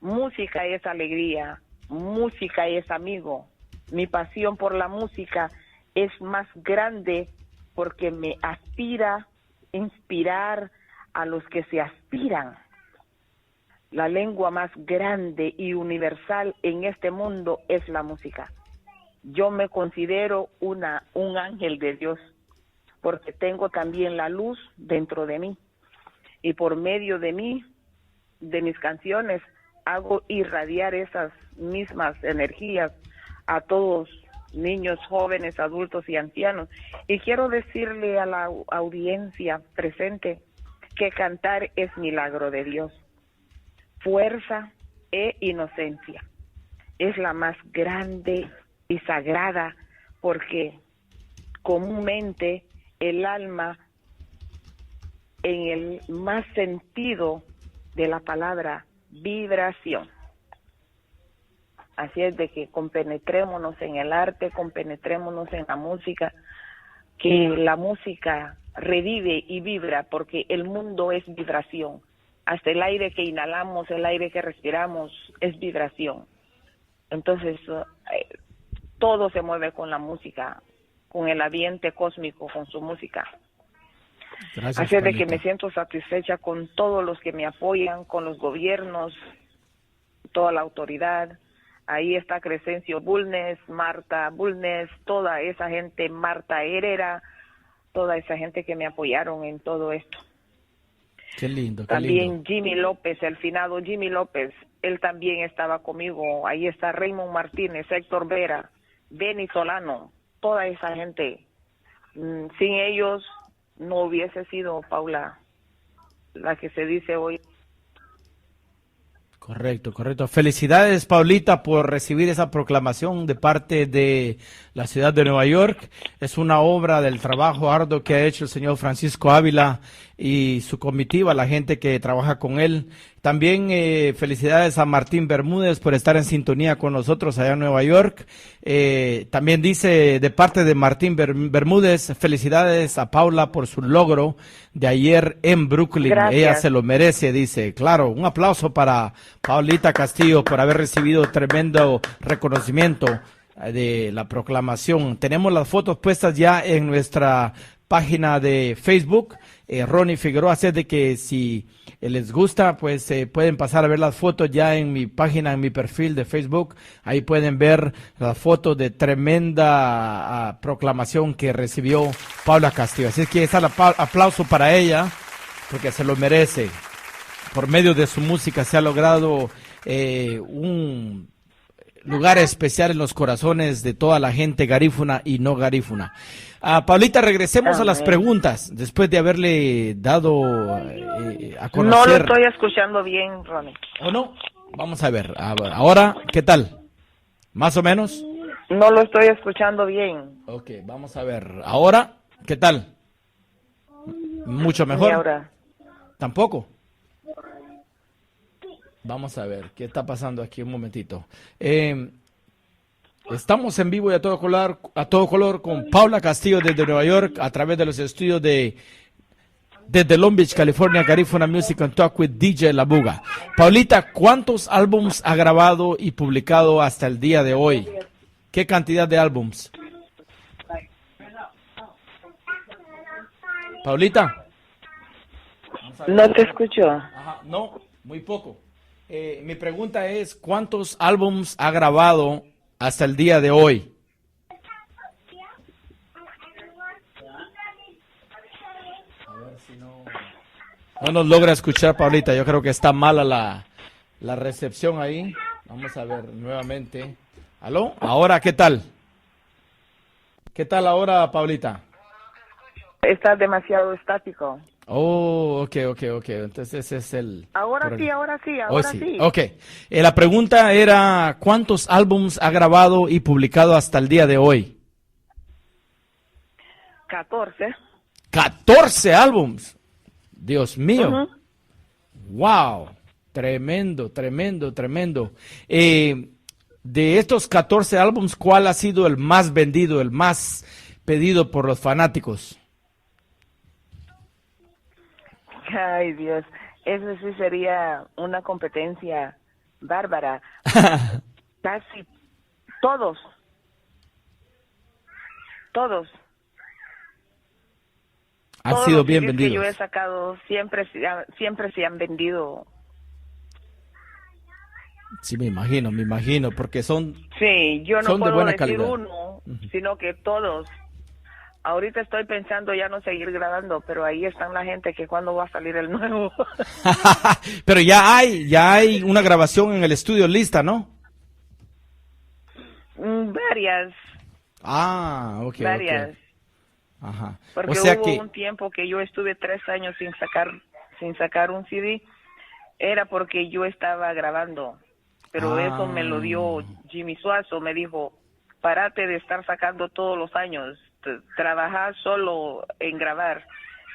Música es alegría, música es amigo. Mi pasión por la música es más grande porque me aspira inspirar a los que se aspiran. La lengua más grande y universal en este mundo es la música. Yo me considero una, un ángel de Dios, porque tengo también la luz dentro de mí. Y por medio de mí, de mis canciones, hago irradiar esas mismas energías a todos, niños, jóvenes, adultos y ancianos. Y quiero decirle a la au- audiencia presente que cantar es milagro de Dios, fuerza e inocencia. Es la más grande y sagrada porque comúnmente el alma en el más sentido de la palabra, vibración. Así es de que compenetrémonos en el arte, compenetrémonos en la música, que la música revive y vibra, porque el mundo es vibración. Hasta el aire que inhalamos, el aire que respiramos, es vibración. Entonces, eh, todo se mueve con la música, con el ambiente cósmico, con su música. Gracias, Así es de que Paulita. Me siento satisfecha con todos los que me apoyan, con los gobiernos, toda la autoridad. Ahí está Crescencio Bulnes, Marta Bulnes, toda esa gente, Marta Herrera, toda esa gente que me apoyaron en todo esto. Qué lindo, qué lindo. También Jimmy López, el finado Jimmy López, él también estaba conmigo. Ahí está Raymond Martínez, Héctor Vera, Benny Solano, toda esa gente. Mm, sin ellos no hubiese sido Paula la que se dice hoy. Correcto, correcto. Felicidades, Paulita, por recibir esa proclamación de parte de la ciudad de Nueva York. Es una obra del trabajo arduo que ha hecho el señor Francisco Ávila y su comitiva, la gente que trabaja con él. También, eh, felicidades a Martín Bermúdez por estar en sintonía con nosotros allá en Nueva York. Eh, también dice de parte de Martín Ber- Bermúdez, felicidades a Paula por su logro de ayer en Brooklyn. Gracias. Ella se lo merece, dice. Claro, un aplauso para Paulita Castillo por haber recibido tremendo reconocimiento, eh, de la proclamación. Tenemos las fotos puestas ya en nuestra página de Facebook, eh, Ronnie Figueroa, así es de que si, eh, les gusta, pues, eh, pueden pasar a ver las fotos ya en mi página, en mi perfil de Facebook. Ahí pueden ver las fotos de tremenda, ah, proclamación que recibió Paula Castillo. Así es que ese apla- aplauso para ella, porque se lo merece. Por medio de su música se ha logrado, eh, un lugar especial en los corazones de toda la gente garífuna y no garífuna. Ah, Paulita, regresemos a las Amén. Preguntas, después de haberle dado, eh, a No lo conocer. Estoy escuchando bien, Ronnie. ¿O no? Vamos a ver. A ver, ahora, ¿qué tal? ¿Más o menos? No lo estoy escuchando bien. Ok, vamos a ver. Ahora, ¿qué tal? ¿Mucho mejor? Ni ahora. ¿Tampoco? Vamos a ver qué está pasando aquí, un momentito. Eh, estamos en vivo y a todo color, a todo color con Paula Castillo desde Nueva York a través de los estudios de desde Long Beach, California, Garifuna Music and Talk with D J La Buga. Paulita, ¿cuántos álbums ha grabado y publicado hasta el día de hoy? ¿Qué cantidad de álbums? Paulita. No te escucho. Ajá, no, muy poco. Eh, mi pregunta es, ¿cuántos álbums ha grabado hasta el día de hoy? A ver si no, no nos logra escuchar, Paulita. Yo creo que está mala la, la recepción ahí. Vamos a ver nuevamente. ¿Aló? ¿Ahora qué tal? ¿Qué tal ahora, Paulita? Está demasiado estático. Oh, ok, ok, ok. Entonces ese es el... Ahora sí, ahora sí, ahora sí. Ok. Eh, la pregunta era, ¿cuántos álbums ha grabado y publicado hasta el día de hoy? Catorce. Catorce álbums. Dios mío. Ujú. Wow. Tremendo, tremendo, tremendo. Eh, de estos catorce álbums, ¿cuál ha sido el más vendido, el más pedido por los fanáticos? Ay, Dios, eso sí sería una competencia bárbara. Casi todos, todos, han sido bien vendidos. Todos los C Ds que yo he sacado siempre se ha- siempre se han vendido. Sí, me imagino, me imagino, porque son, sí, yo no puedo decir uno, sino que todos Ahorita estoy pensando ya no seguir grabando, pero ahí están la gente que cuándo va a salir el nuevo. Pero ya hay, ya hay una grabación en el estudio lista, ¿no? Mm, varias. Ah, ok, ok. Varias. Ajá. O Porque sea hubo que un tiempo que yo estuve tres años sin sacar, sin sacar un C D. Era porque yo estaba grabando. Pero eso me lo dio Ah. Jimmy Suazo. Me dijo, párate de estar sacando todos los años. T- Trabaja solo en grabar.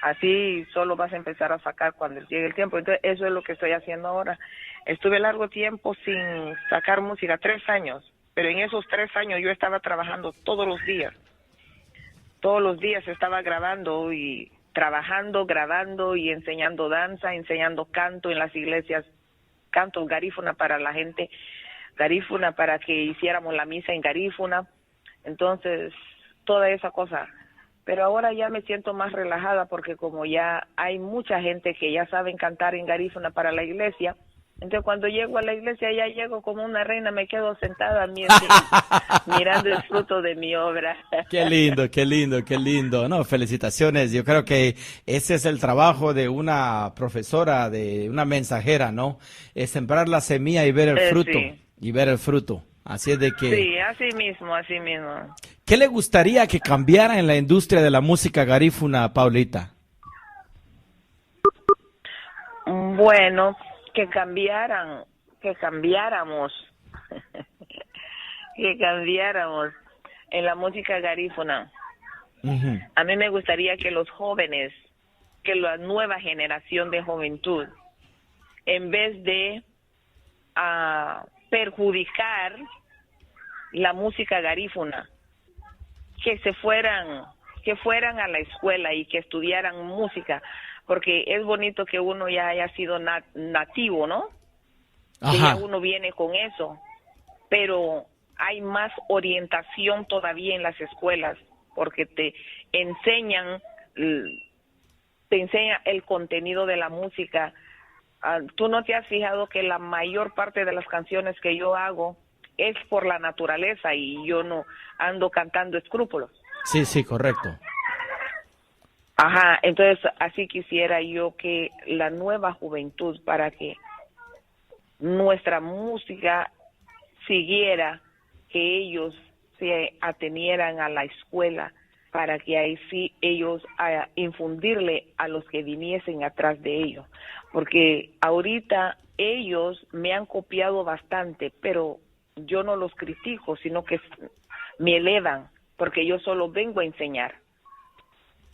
Así solo vas a empezar a sacar cuando llegue el tiempo. Entonces, eso es lo que estoy haciendo ahora. Estuve largo tiempo sin sacar música, tres años. Pero en esos tres años yo estaba trabajando todos los días. Todos los días estaba grabando y trabajando, grabando y enseñando danza, enseñando canto en las iglesias, canto garífuna para la gente garífuna, para que hiciéramos la misa en garífuna. Entonces, toda esa cosa. Pero ahora ya me siento más relajada porque como ya hay mucha gente que ya saben cantar en garífuna para la iglesia, entonces cuando llego a la iglesia ya llego como una reina, me quedo sentada mi- mirando el fruto de mi obra. Qué lindo, qué lindo, qué lindo. No, felicitaciones. Yo creo que ese es el trabajo de una profesora, de una mensajera, ¿no? Es sembrar la semilla y ver el Eh, fruto, sí. Y ver el fruto. Así es de que Sí, así mismo, así mismo. ¿Qué le gustaría que cambiara en la industria de la música garífuna, Paulita? Bueno, que cambiaran, que cambiáramos, que cambiáramos en la música garífuna. Ujú. A mí me gustaría que los jóvenes, que la nueva generación de juventud, en vez de a perjudicar la música garífuna, que se fueran, que fueran a la escuela y que estudiaran música, porque es bonito que uno ya haya sido na- nativo, ¿no? Que ya Ajá. Uno viene con eso, pero hay más orientación todavía en las escuelas, porque te enseñan l- te enseña el contenido de la música. Ah, ¿tú no te has fijado que la mayor parte de las canciones que yo hago es por la naturaleza y yo no ando cantando escrúpulos? Sí, sí, correcto. Ajá, entonces así quisiera yo que la nueva juventud, para que nuestra música siguiera, que ellos se atenieran a la escuela para que ahí sí ellos a infundirle a los que viniesen atrás de ellos, porque ahorita ellos me han copiado bastante, pero yo no los critico, sino que s- me elevan, porque yo solo vengo a enseñar.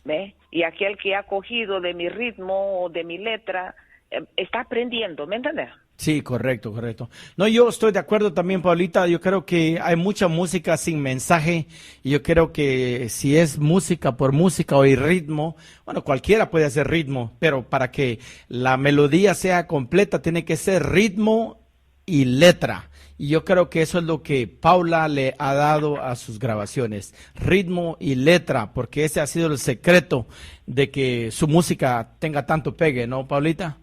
¿Ve? Y aquel que ha cogido de mi ritmo o de mi letra, eh, está aprendiendo, ¿me entiendes? Sí, correcto, correcto. No, yo estoy de acuerdo también, Paulita. Yo creo que hay mucha música sin mensaje. Y yo creo que si es música por música o el ritmo, bueno, cualquiera puede hacer ritmo, pero para que la melodía sea completa, tiene que ser ritmo y letra. Y yo creo que eso es lo que Paula le ha dado a sus grabaciones, ritmo y letra, porque ese ha sido el secreto de que su música tenga tanto pegue, ¿no, Paulita?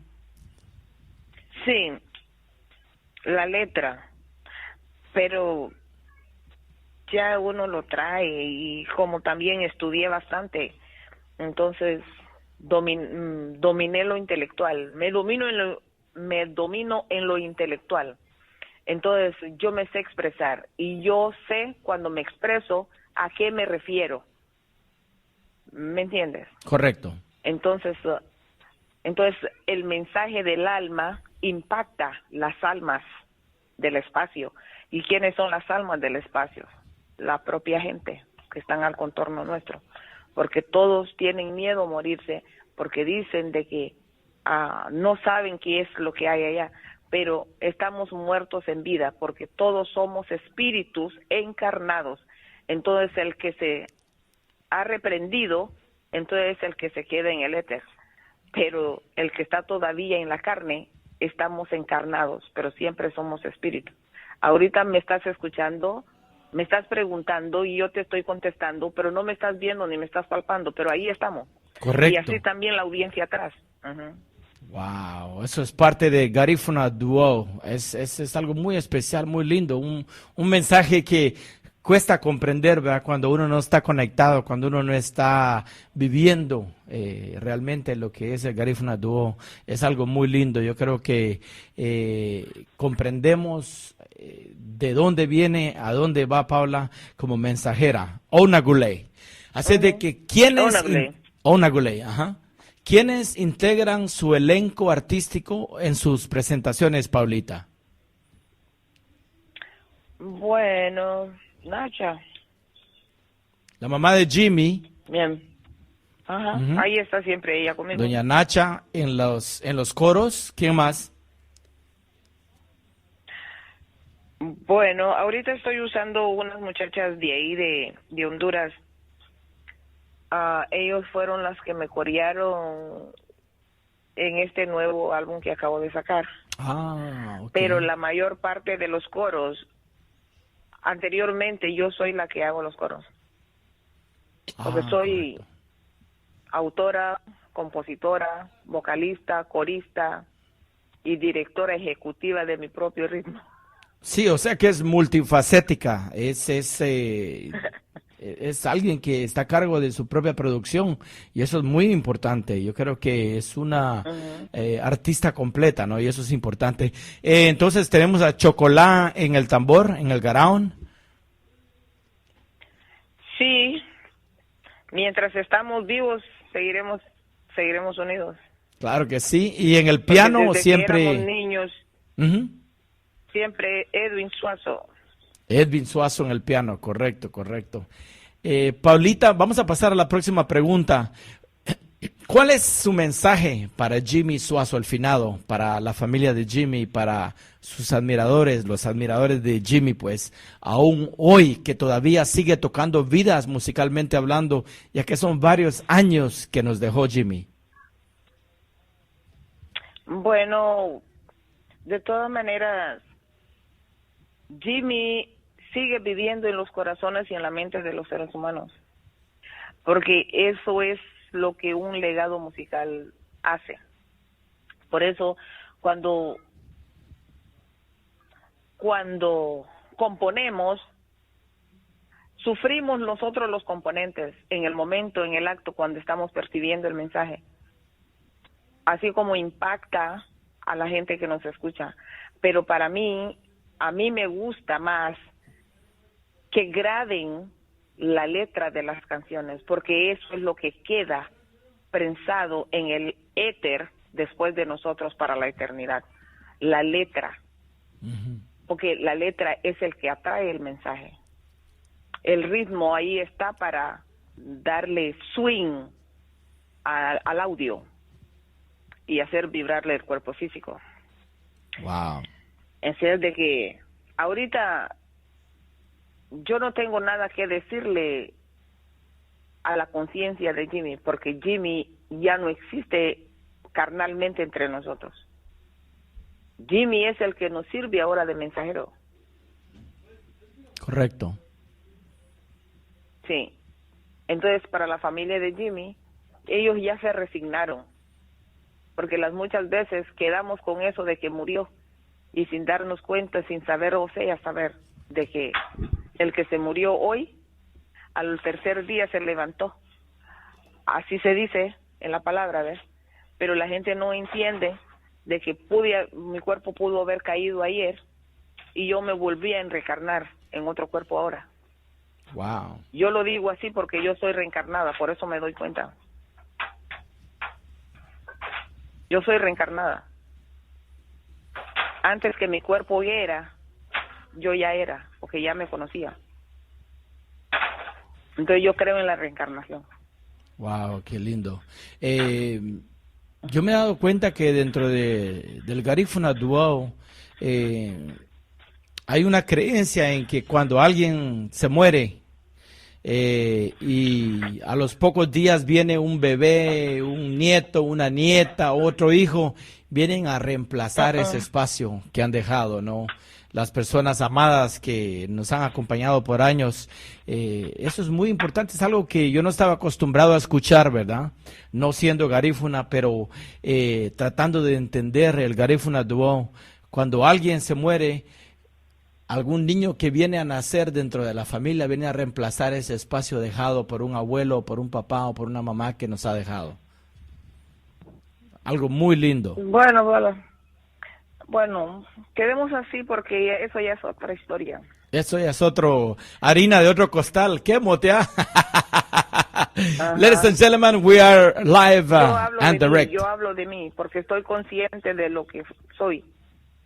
Sí, la letra, pero ya uno lo trae y como también estudié bastante, entonces domin- mm, dominé lo intelectual, me domino en lo, me domino en lo intelectual. Entonces yo me sé expresar y yo sé cuando me expreso a qué me refiero. ¿Me entiendes? Correcto. Entonces, uh, entonces el mensaje del alma impacta las almas del espacio. ¿Y quiénes son las almas del espacio? La propia gente que están al contorno nuestro. Porque todos tienen miedo a morirse, porque dicen de que ah, no saben qué es lo que hay allá, pero estamos muertos en vida porque todos somos espíritus encarnados. Entonces, el que se ha reprendido, entonces es el que se queda en el éter. Pero el que está todavía en la carne, estamos encarnados, pero siempre somos espíritus. Ahorita me estás escuchando, me estás preguntando y yo te estoy contestando, pero no me estás viendo ni me estás palpando, pero ahí estamos. Correcto. Y así también la audiencia atrás. Ujú. Wow, eso es parte de Garifuna Duo. Es, es, es algo muy especial, muy lindo. Un, un mensaje que cuesta comprender, ¿verdad? Cuando uno no está conectado, cuando uno no está viviendo eh, realmente lo que es el Garifuna Duo. Es algo muy lindo. Yo creo que eh, comprendemos eh, de dónde viene, a dónde va Paula como mensajera. Ounagulei. Así de que, ¿quiénes, in- Ounagulei, ajá. ¿Quiénes integran su elenco artístico en sus presentaciones, Paulita? Bueno, Nacha. La mamá de Jimmy. Bien. Ajá, ujú, ahí está siempre ella conmigo. Doña Nacha en los, en los coros. ¿Quién más? Bueno, ahorita estoy usando unas muchachas de ahí de, de Honduras. Ah, ellos fueron las que me corearon en este nuevo álbum que acabo de sacar. Ah, ok. Pero la mayor parte de los coros, anteriormente yo soy la que hago los coros. Porque ah, soy correcto. Autora, compositora, vocalista, corista y directora ejecutiva de mi propio ritmo. Sí, o sea que es multifacética, es, es, eh, es alguien que está a cargo de su propia producción y eso es muy importante. Yo creo que es una eh, artista completa, ¿no? Y eso es importante. Eh, entonces tenemos a Chocolá en el tambor, en el garaón. Sí, mientras estamos vivos, seguiremos, seguiremos unidos. Claro que sí. Y en el piano siempre. Porque desde que éramos niños, ujú, siempre Edwin Suazo. Edwin Suazo en el piano, correcto, correcto. Eh, Paulita, vamos a pasar a la próxima pregunta. ¿Cuál es su mensaje para Jimmy Suazo, el finado, para la familia de Jimmy, para sus admiradores, los admiradores de Jimmy, pues, aún hoy, que todavía sigue tocando vidas musicalmente hablando, ya que son varios años que nos dejó Jimmy? Bueno, de todas maneras, Jimmy sigue viviendo en los corazones y en la mente de los seres humanos, porque eso es lo que un legado musical hace. Por eso, cuando, cuando componemos, sufrimos nosotros los componentes en el momento, en el acto, cuando estamos percibiendo el mensaje, así como impacta a la gente que nos escucha. Pero para mí, a mí me gusta más que graben la letra de las canciones, porque eso es lo que queda prensado en el éter después de nosotros para la eternidad. La letra. Ujú. Porque la letra es el que atrae el mensaje. El ritmo ahí está para darle swing a- al audio y hacer vibrarle el cuerpo físico. Wow. En ser de que ahorita yo no tengo nada que decirle a la conciencia de Jimmy, porque Jimmy ya no existe carnalmente entre nosotros. Jimmy es el que nos sirve ahora de mensajero. Correcto. Sí. Entonces, para la familia de Jimmy, ellos ya se resignaron, porque las muchas veces quedamos con eso de que murió y sin darnos cuenta, sin saber, o sea, saber de que el que se murió hoy, al tercer día se levantó. Así se dice en la palabra, ¿ves? Pero la gente no entiende de que pude, mi cuerpo pudo haber caído ayer y yo me volví a reencarnar en otro cuerpo ahora. Wow. Yo lo digo así porque yo soy reencarnada, por eso me doy cuenta. Yo soy reencarnada. Antes que mi cuerpo era, yo ya era, porque ya me conocía. Entonces yo creo en la reencarnación. Wow, qué lindo. Eh, yo me he dado cuenta que dentro de, del Garifuna Duo eh, hay una creencia en que cuando alguien se muere eh, y a los pocos días viene un bebé, un nieto, una nieta, otro hijo, vienen a reemplazar ese espacio que han dejado, ¿no? Las personas amadas que nos han acompañado por años. Eh, eso es muy importante, es algo que yo no estaba acostumbrado a escuchar, ¿verdad? No siendo garífuna, pero eh, tratando de entender el Garífuna Duo, cuando alguien se muere, algún niño que viene a nacer dentro de la familia viene a reemplazar ese espacio dejado por un abuelo, por un papá o por una mamá que nos ha dejado. Algo muy lindo. Bueno, bueno. Bueno, quedemos así porque ya- eso ya es otra historia. Eso ya es otro, harina de otro costal. ¿Qué motea? Ajá. Ladies and gentlemen, we are live, yo uh, hablo and de mí, direct. Yo hablo de mí, porque estoy consciente de lo que soy.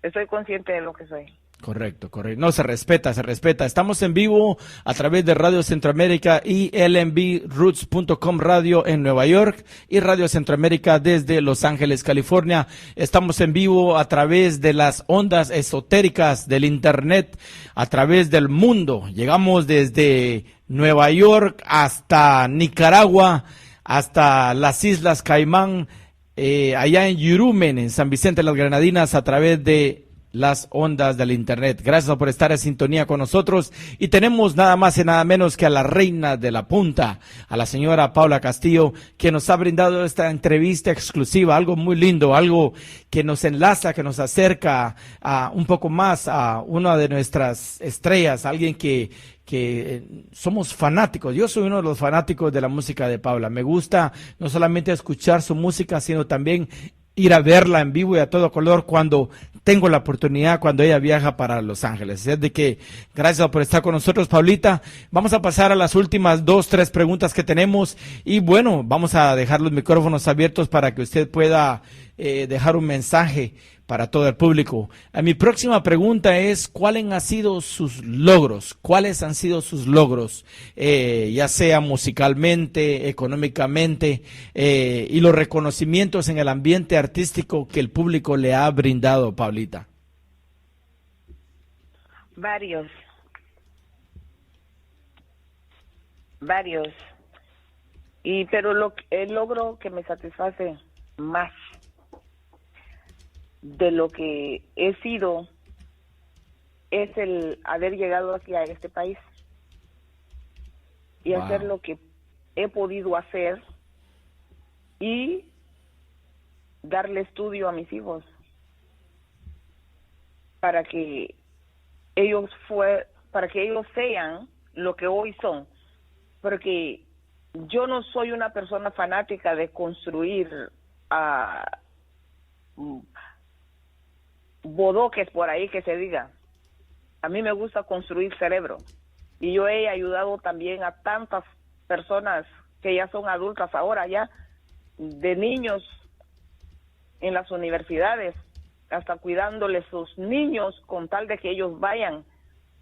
Estoy consciente de lo que soy. Correcto, correcto. No, se respeta, se respeta. Estamos en vivo a través de Radio Centroamérica y L M B roots punto com Radio en Nueva York y Radio Centroamérica desde Los Ángeles, California. Estamos en vivo a través de las ondas esotéricas del internet, a través del mundo. Llegamos desde Nueva York hasta Nicaragua, hasta las Islas Caimán, eh, allá en Yurumen, en San Vicente de las Granadinas, a través de las ondas del internet. Gracias por estar en sintonía con nosotros. Y tenemos nada más y nada menos que a la reina de la punta, a la señora Paula Castillo, que nos ha brindado esta entrevista exclusiva, algo muy lindo, algo que nos enlaza, que nos acerca a un poco más a una de nuestras estrellas, alguien que que eh, somos fanáticos. Yo soy uno de los fanáticos de la música de Paula. Me gusta no solamente escuchar su música, sino también ir a verla en vivo y a todo color cuando tengo la oportunidad, cuando ella viaja para Los Ángeles. Así es de que gracias por estar con nosotros, Paulita. Vamos a pasar a las últimas dos, tres preguntas que tenemos y bueno, vamos a dejar los micrófonos abiertos para que usted pueda eh, dejar un mensaje para todo el público. Eh, mi próxima pregunta es, ¿cuáles han sido sus logros? ¿Cuáles han sido sus logros? Eh, ya sea musicalmente, económicamente, eh, y los reconocimientos en el ambiente artístico que el público le ha brindado, Paulita. Varios. Varios. Y, pero lo, el logro que me satisface más de lo que he sido es el haber llegado aquí a este país y hacer lo que he podido hacer y darle estudio a mis hijos para que ellos fue, para que ellos sean lo que hoy son, porque yo no soy una persona fanática de construir ah, mm, bodoques por ahí que se diga. A mí me gusta construir cerebro y yo he ayudado también a tantas personas que ya son adultas ahora ya, de niños en las universidades, hasta cuidándoles sus niños con tal de que ellos vayan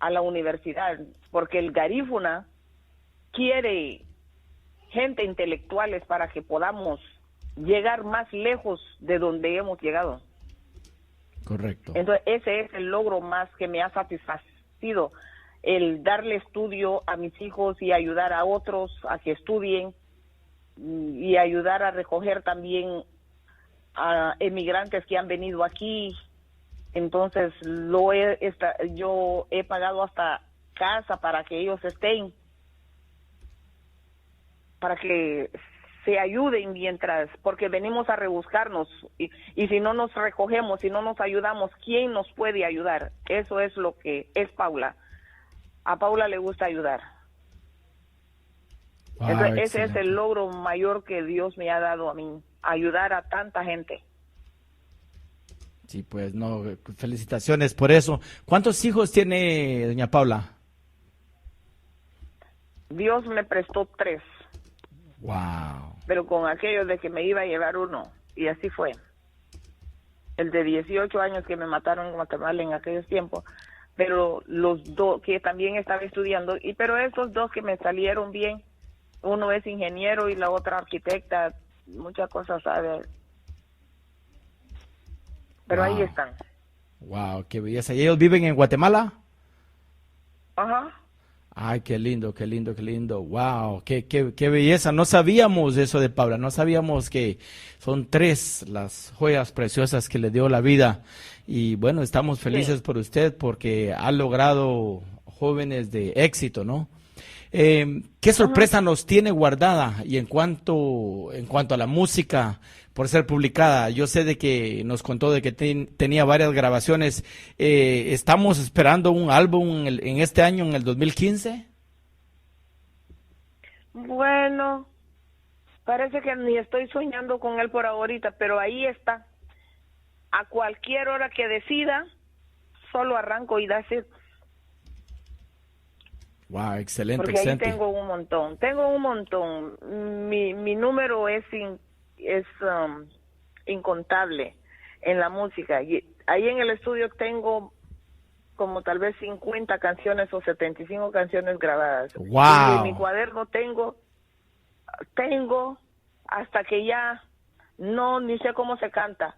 a la universidad, porque el Garífuna quiere gente intelectuales para que podamos llegar más lejos de donde hemos llegado. Correcto. Entonces, ese es el logro más que me ha satisfacido, el darle estudio a mis hijos y ayudar a otros a que estudien y ayudar a recoger también a emigrantes que han venido aquí. Entonces, lo he, esta- yo he pagado hasta casa para que ellos estén, para que se ayuden mientras, porque venimos a rebuscarnos y, y si no nos recogemos, si no nos ayudamos, ¿quién nos puede ayudar? Eso es lo que es Paula. A Paula le gusta ayudar. Wow, entonces, ese es el logro mayor que Dios me ha dado a mí, ayudar a tanta gente. Sí, pues no, felicitaciones por eso. ¿Cuántos hijos tiene doña Paula? Dios me prestó tres. Wow. Pero con aquello de que me iba a llevar uno, y así fue. El de dieciocho años que me mataron en Guatemala en aquellos tiempos, pero los dos, que también estaba estudiando, y pero esos dos que me salieron bien, uno es ingeniero y la otra arquitecta, muchas cosas sabe, pero ahí están. Wow, qué belleza. ¿Y ellos viven en Guatemala? Ajá. Ay, qué lindo, qué lindo, qué lindo. Wow, qué, qué, qué belleza. No sabíamos eso de Paula. No sabíamos que son tres las joyas preciosas que le dio la vida. Y bueno, estamos felices por usted porque ha logrado jóvenes de éxito, ¿no? Eh, ¿qué sorpresa nos tiene guardada? Y en cuanto, en cuanto a la música por ser publicada, yo sé de que nos contó de que ten- tenía varias grabaciones. Eh, ¿estamos esperando un álbum en el- en este año, en el dos mil quince? Bueno, parece que ni estoy soñando con él por ahorita, pero ahí está. A cualquier hora que decida, solo arranco y that's it. Wow, excelente, porque ahí excelente. Tengo un montón, tengo un montón. Mi, mi número es, in- es um, incontable en la música. Y ahí en el estudio tengo como tal vez cincuenta canciones o setenta y cinco canciones grabadas. Wow. Y en mi cuaderno tengo, tengo hasta que ya no, ni sé cómo se canta.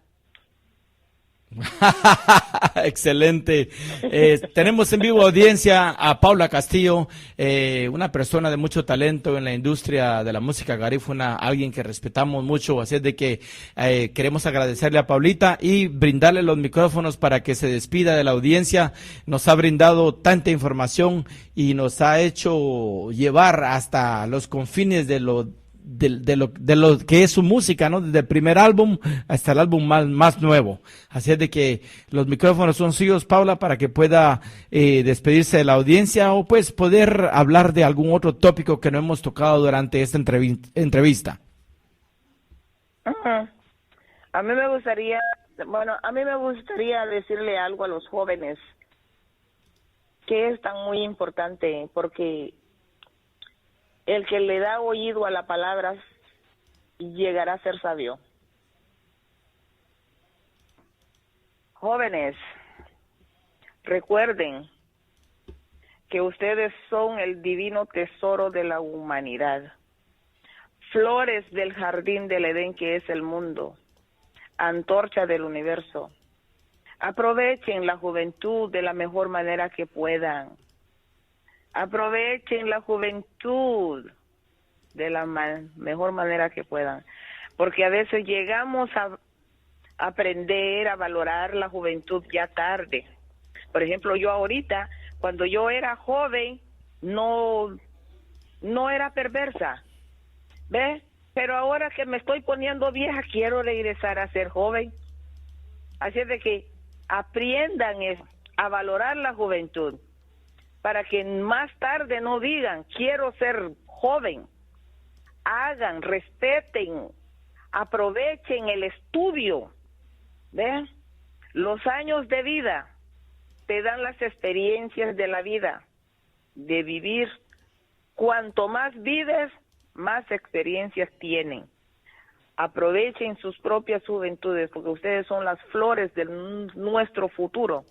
Excelente. Eh, tenemos en vivo audiencia a Paula Castillo, eh, una persona de mucho talento en la industria de la música garífuna, alguien que respetamos mucho, así es de que eh, queremos agradecerle a Paulita y brindarle los micrófonos para que se despida de la audiencia. Nos ha brindado tanta información y nos ha hecho llevar hasta los confines de lo, de, de lo, de lo que es su música, ¿no? Desde el primer álbum hasta el álbum más, más nuevo. Así es de que los micrófonos son suyos, Paula, para que pueda eh, despedirse de la audiencia o pues poder hablar de algún otro tópico que no hemos tocado durante esta entrevi- entrevista. Ujú. A mí me gustaría, bueno, a mí me gustaría decirle algo a los jóvenes que es tan muy importante, porque el que le da oído a la palabra llegará a ser sabio. Jóvenes, recuerden que ustedes son el divino tesoro de la humanidad, flores del jardín del Edén que es el mundo, antorcha del universo. Aprovechen la juventud de la mejor manera que puedan. Aprovechen la juventud de la ma- mejor manera que puedan. Porque a veces llegamos a aprender a valorar la juventud ya tarde. Por ejemplo, yo ahorita, cuando yo era joven, no, no era perversa. ¿Ve? Pero ahora que me estoy poniendo vieja, quiero regresar a ser joven. Así es de que aprendan es- a valorar la juventud, para que más tarde no digan, quiero ser joven. Hagan, respeten, aprovechen el estudio. ¿Ve? Los años de vida te dan las experiencias de la vida, de vivir. Cuanto más vives, más experiencias tienen. Aprovechen sus propias juventudes, porque ustedes son las flores de nuestro futuro.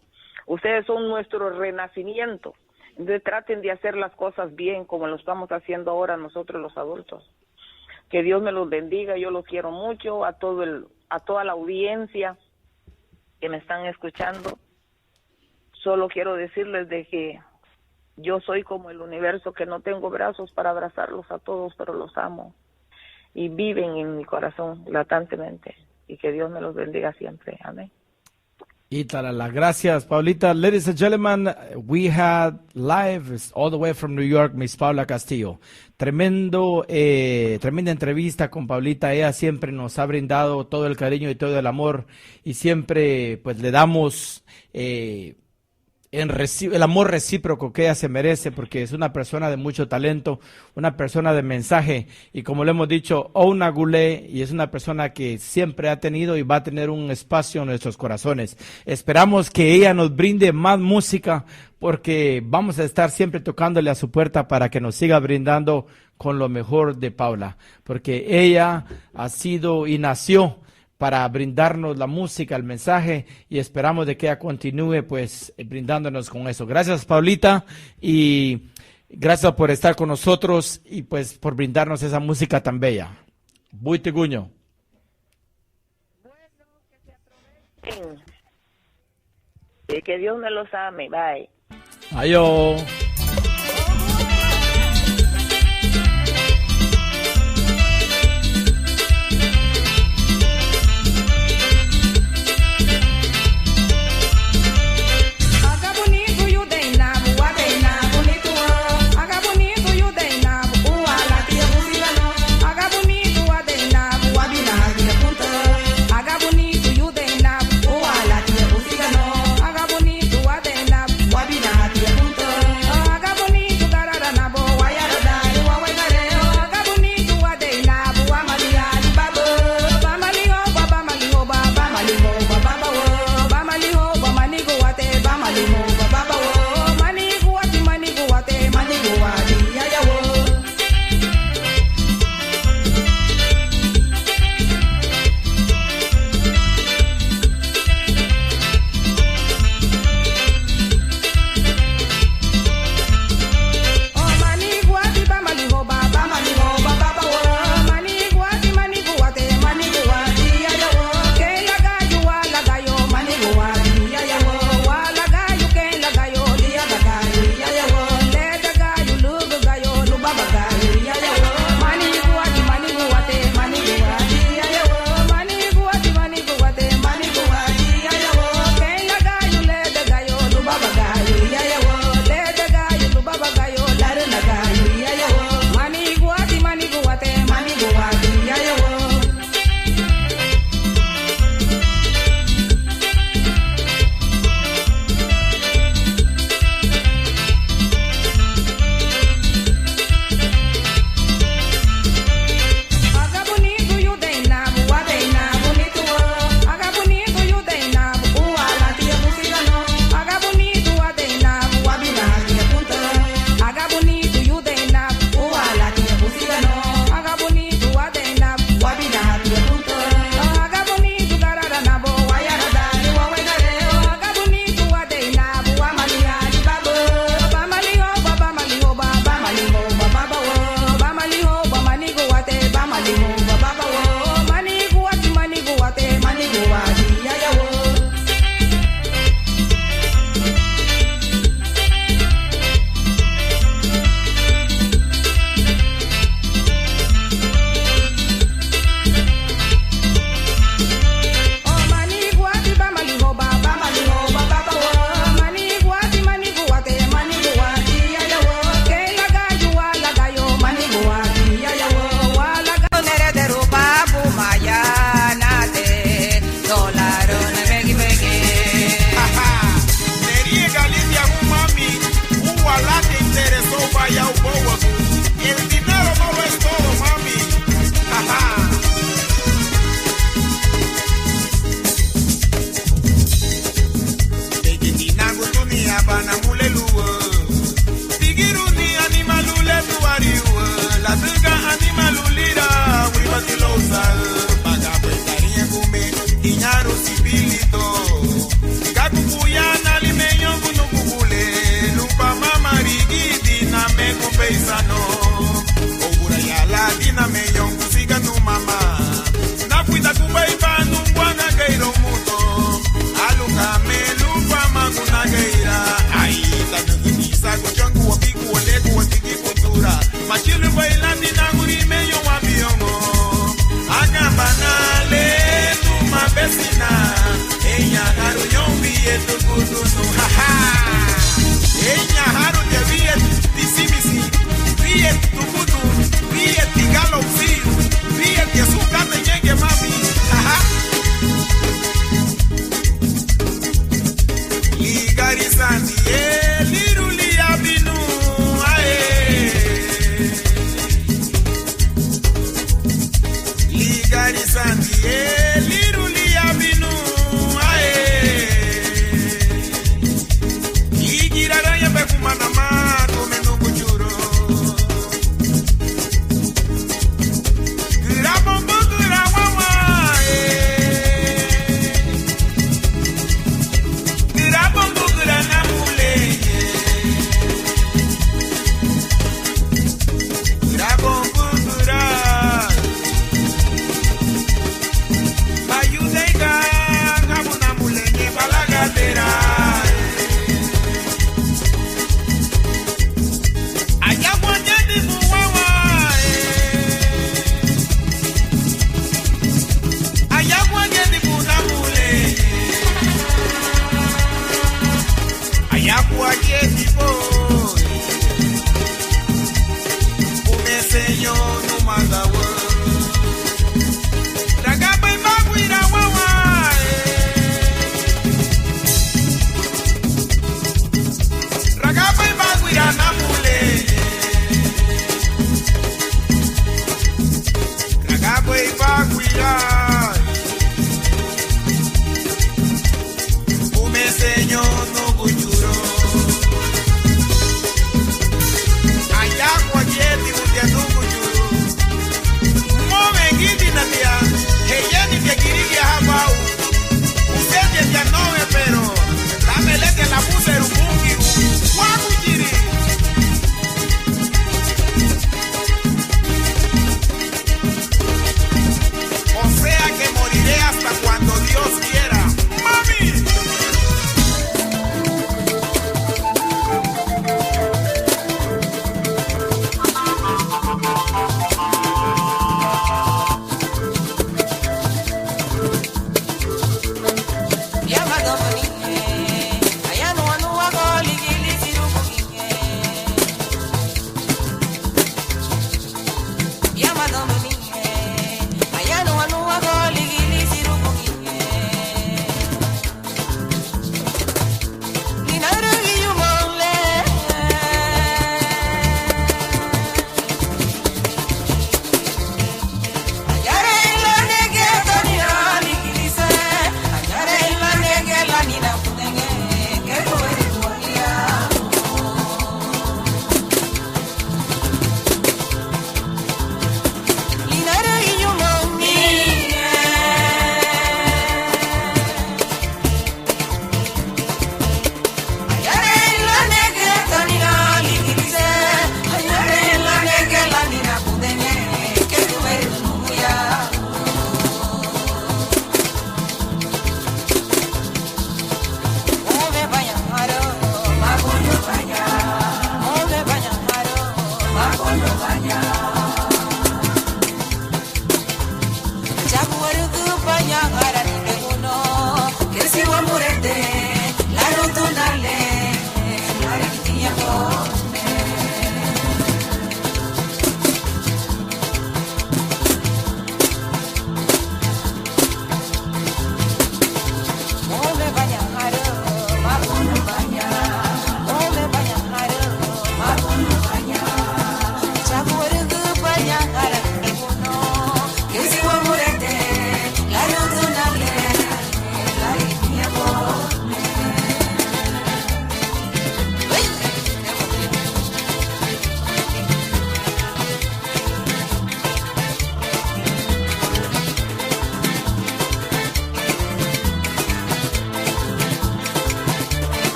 Ustedes son nuestro renacimiento. Entonces traten de hacer las cosas bien, como lo estamos haciendo ahora nosotros los adultos. Que Dios me los bendiga, yo los quiero mucho, a todo el, a toda la audiencia que me están escuchando. Solo quiero decirles de que yo soy como el universo, que no tengo brazos para abrazarlos a todos, pero los amo y viven en mi corazón latantemente. Y que Dios me los bendiga siempre. Amén. Ítarala. Gracias, Paulita. Ladies and gentlemen, we had live all the way from New York, Miss Paula Castillo. Tremendo, eh, tremenda entrevista con Paulita. Ella siempre nos ha brindado todo el cariño y todo el amor y siempre, pues, le damos eh, en reci- el amor recíproco que ella se merece, porque es una persona de mucho talento, una persona de mensaje, y como le hemos dicho, Ouna Goulet, y es una persona que siempre ha tenido y va a tener un espacio en nuestros corazones. Esperamos que ella nos brinde más música, porque vamos a estar siempre tocándole a su puerta para que nos siga brindando con lo mejor de Paula, porque ella ha sido y nació para brindarnos la música, el mensaje, y esperamos de que ella continúe, pues, eh, brindándonos con eso. Gracias, Paulita, y gracias por estar con nosotros y, pues, por brindarnos esa música tan bella. Buiti guñoun. Y que Dios me los ame. Bye. Ayo.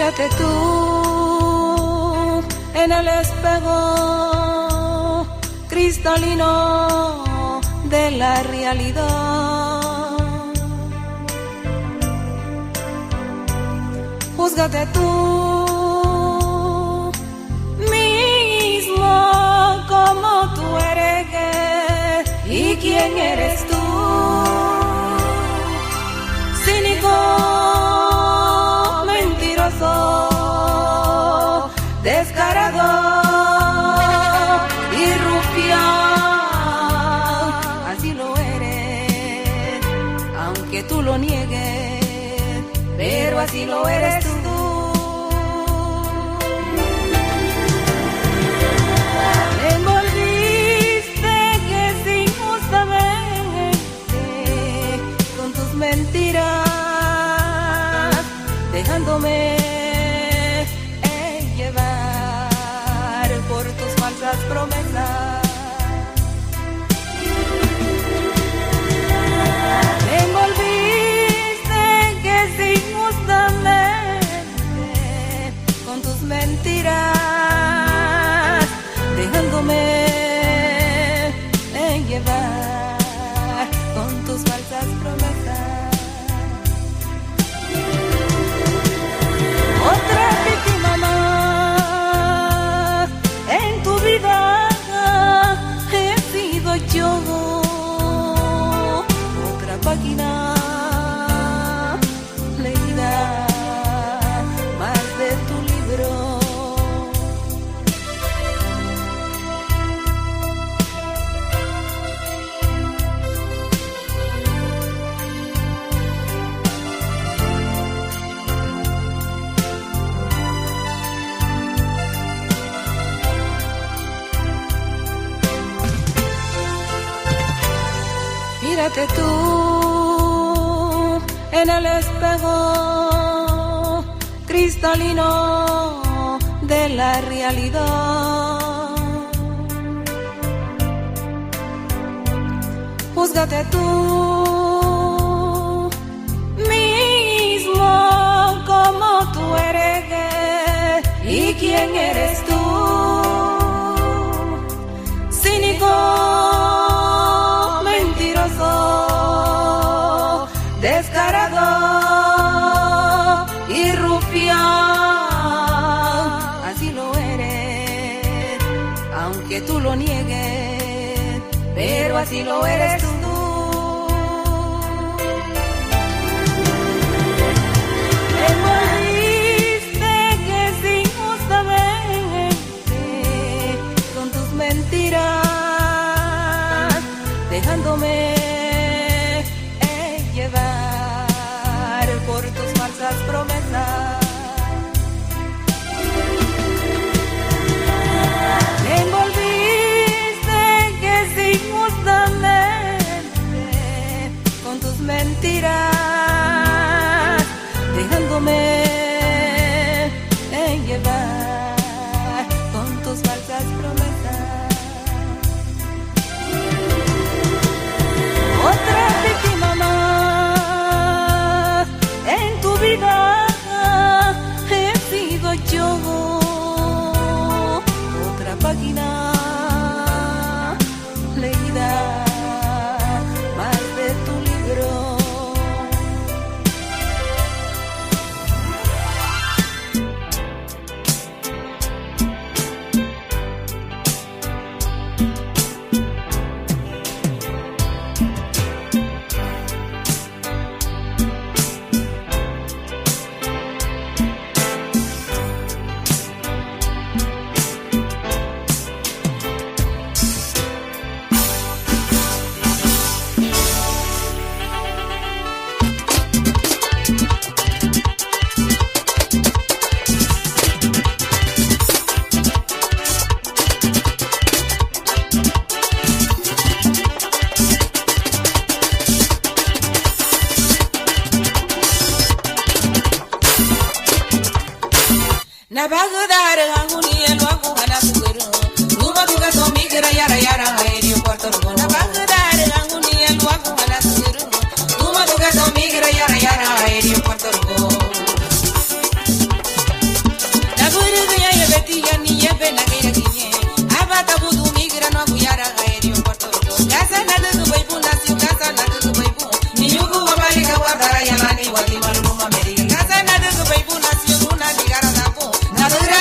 Mírate tú en el espejo cristalino de la realidad. Júzgate tú mismo como tú eres. ¿Quién eres tú? Cínico, mentiroso, descarado y rufián. Así lo eres, aunque tú lo niegues, pero así lo eres tú. Me envolviste que es injustamente con tus mentiras, dejándome llevar por tus falsas promesas. Me envolviste que es injustamente con tus mentiras, dejándome llevar con tus falsas promesas. Otra víctima más en tu vida he sido yo. Otra página leída más de tu libro. Mírate tú en el espejo cristalino de la realidad. Júzgate tú mismo como tú eres. ¿Y quién eres tú? Cínico, mentiroso, descarado y rufián. Así lo eres, aunque tú lo niegues, pero así lo eres tú. Me envolviste que es injustamente con tus mentiras, dejándome llevar por tus falsas promesas. Me envolviste que es injustamente con tus mentiras, dejándome llevar con tus falsas promesas. Otra víctima más en tu vida he sido yo. Otra página leída más de tu libro. Nabagüdaragun niña luagu hanasügürün, numadu gasu migira yara yara aerio Puerto Rico. Nabagüdaragun niña luagu hanasügürün, numadu gasu migira yara yara aerio Puerto Rico. Nabürügüña yebe tiña ni yebe nageiragiñe, aba tabudu migira nuagu yara aerio Puerto Rico. Gasa nadügübei bu nasiu, gasa nadügübei bu. Niñugu wabaliga wadara yalani wadimalu luma meriga. Gasa nadügübei bu nasiu, luna nigara dabu. Nadügüra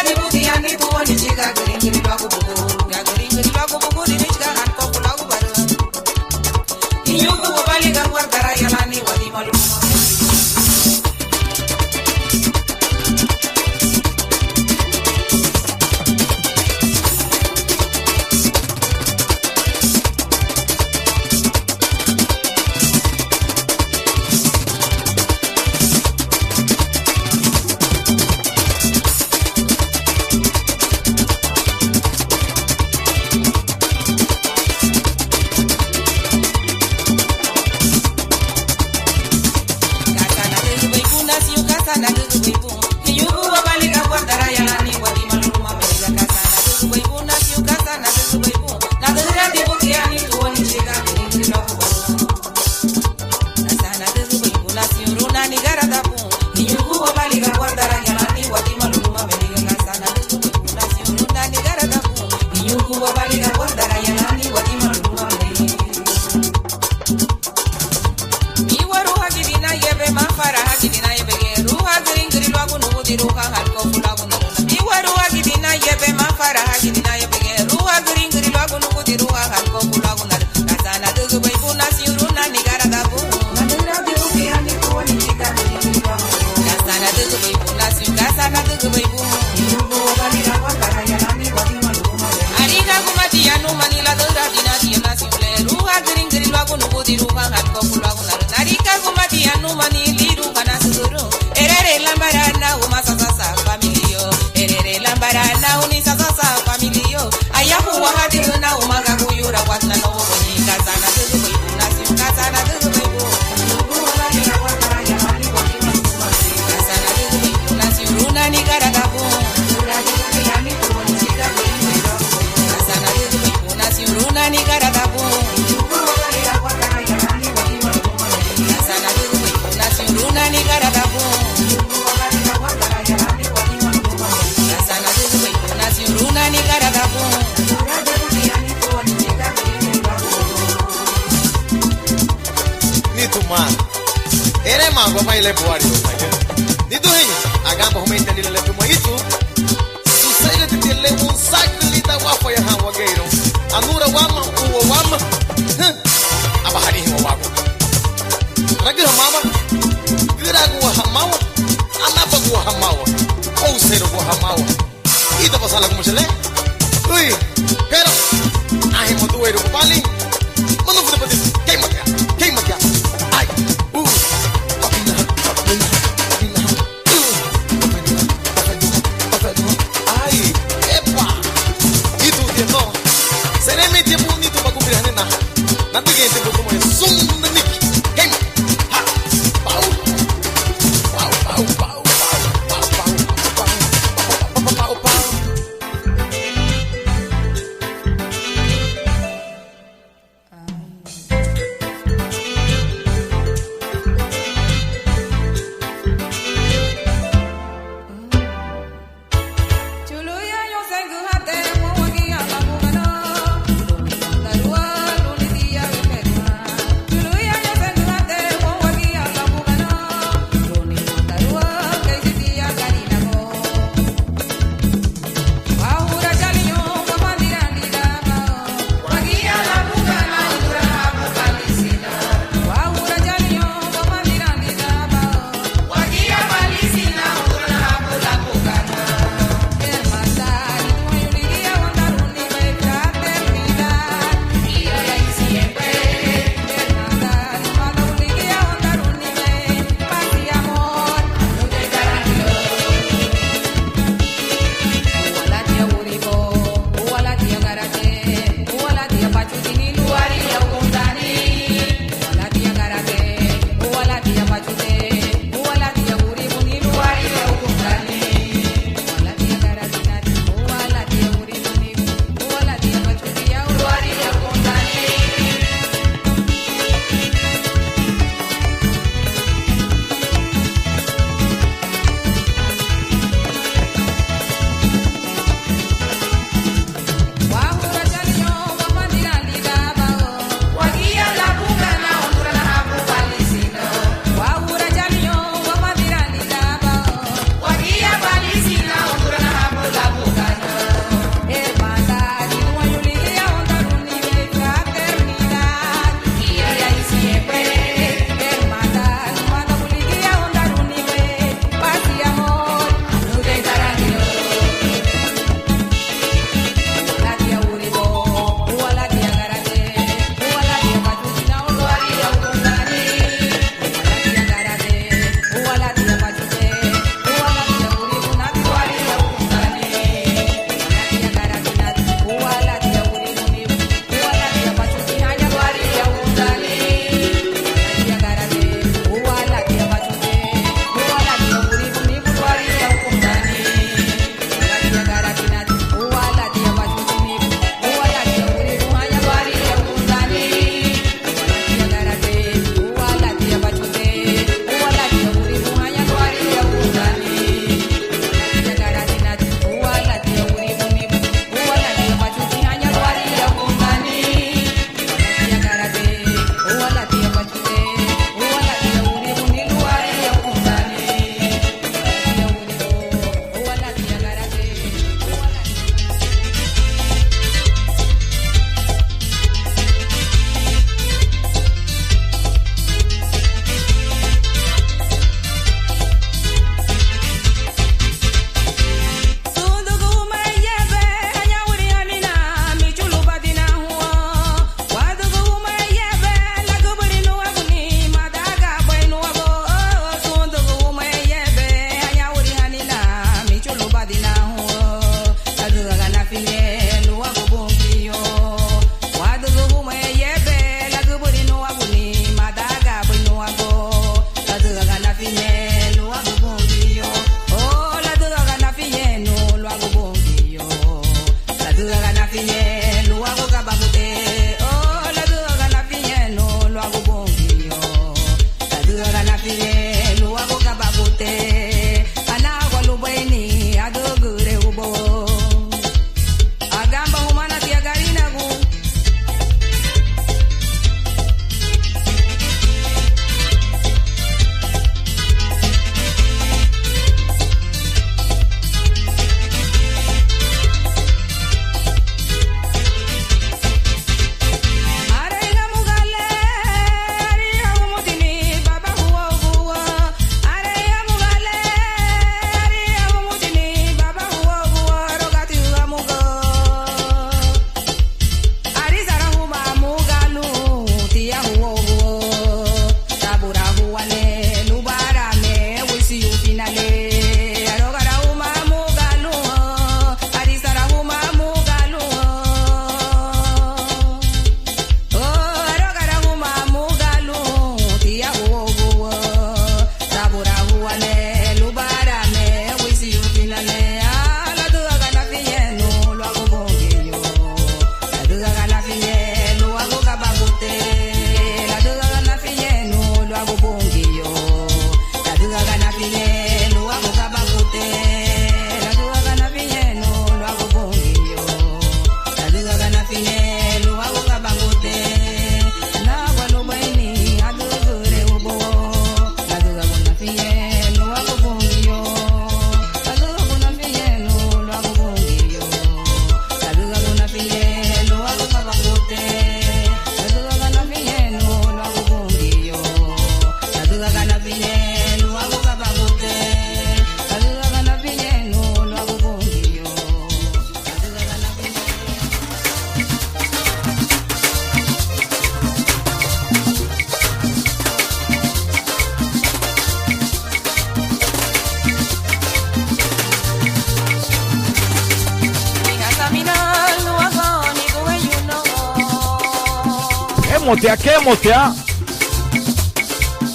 Nitu ma, eremagua mai le buari, nitu hiña, aganba humeite lila le tuma itu. Susereti tia le unsagü lidan wafayahan wageirun, anura wama, uwa wama. Aba harihin wawagua. Ragü hamawa, güragu hamawa, anabagua hamawa, óuseragua hamawa. Ida basa lagu mucha le. Ui, pero anhein madueirubalin, manufudebadi. Keimatia, keimatia. Ai, u, papina, papina, papina. Ai, epa. Itu dia no. Seremei dia bunitu bagubira nena. Nadügüñein ti butu mai sun naniki. Keima. Ha. Pau. Pau, pau, pau.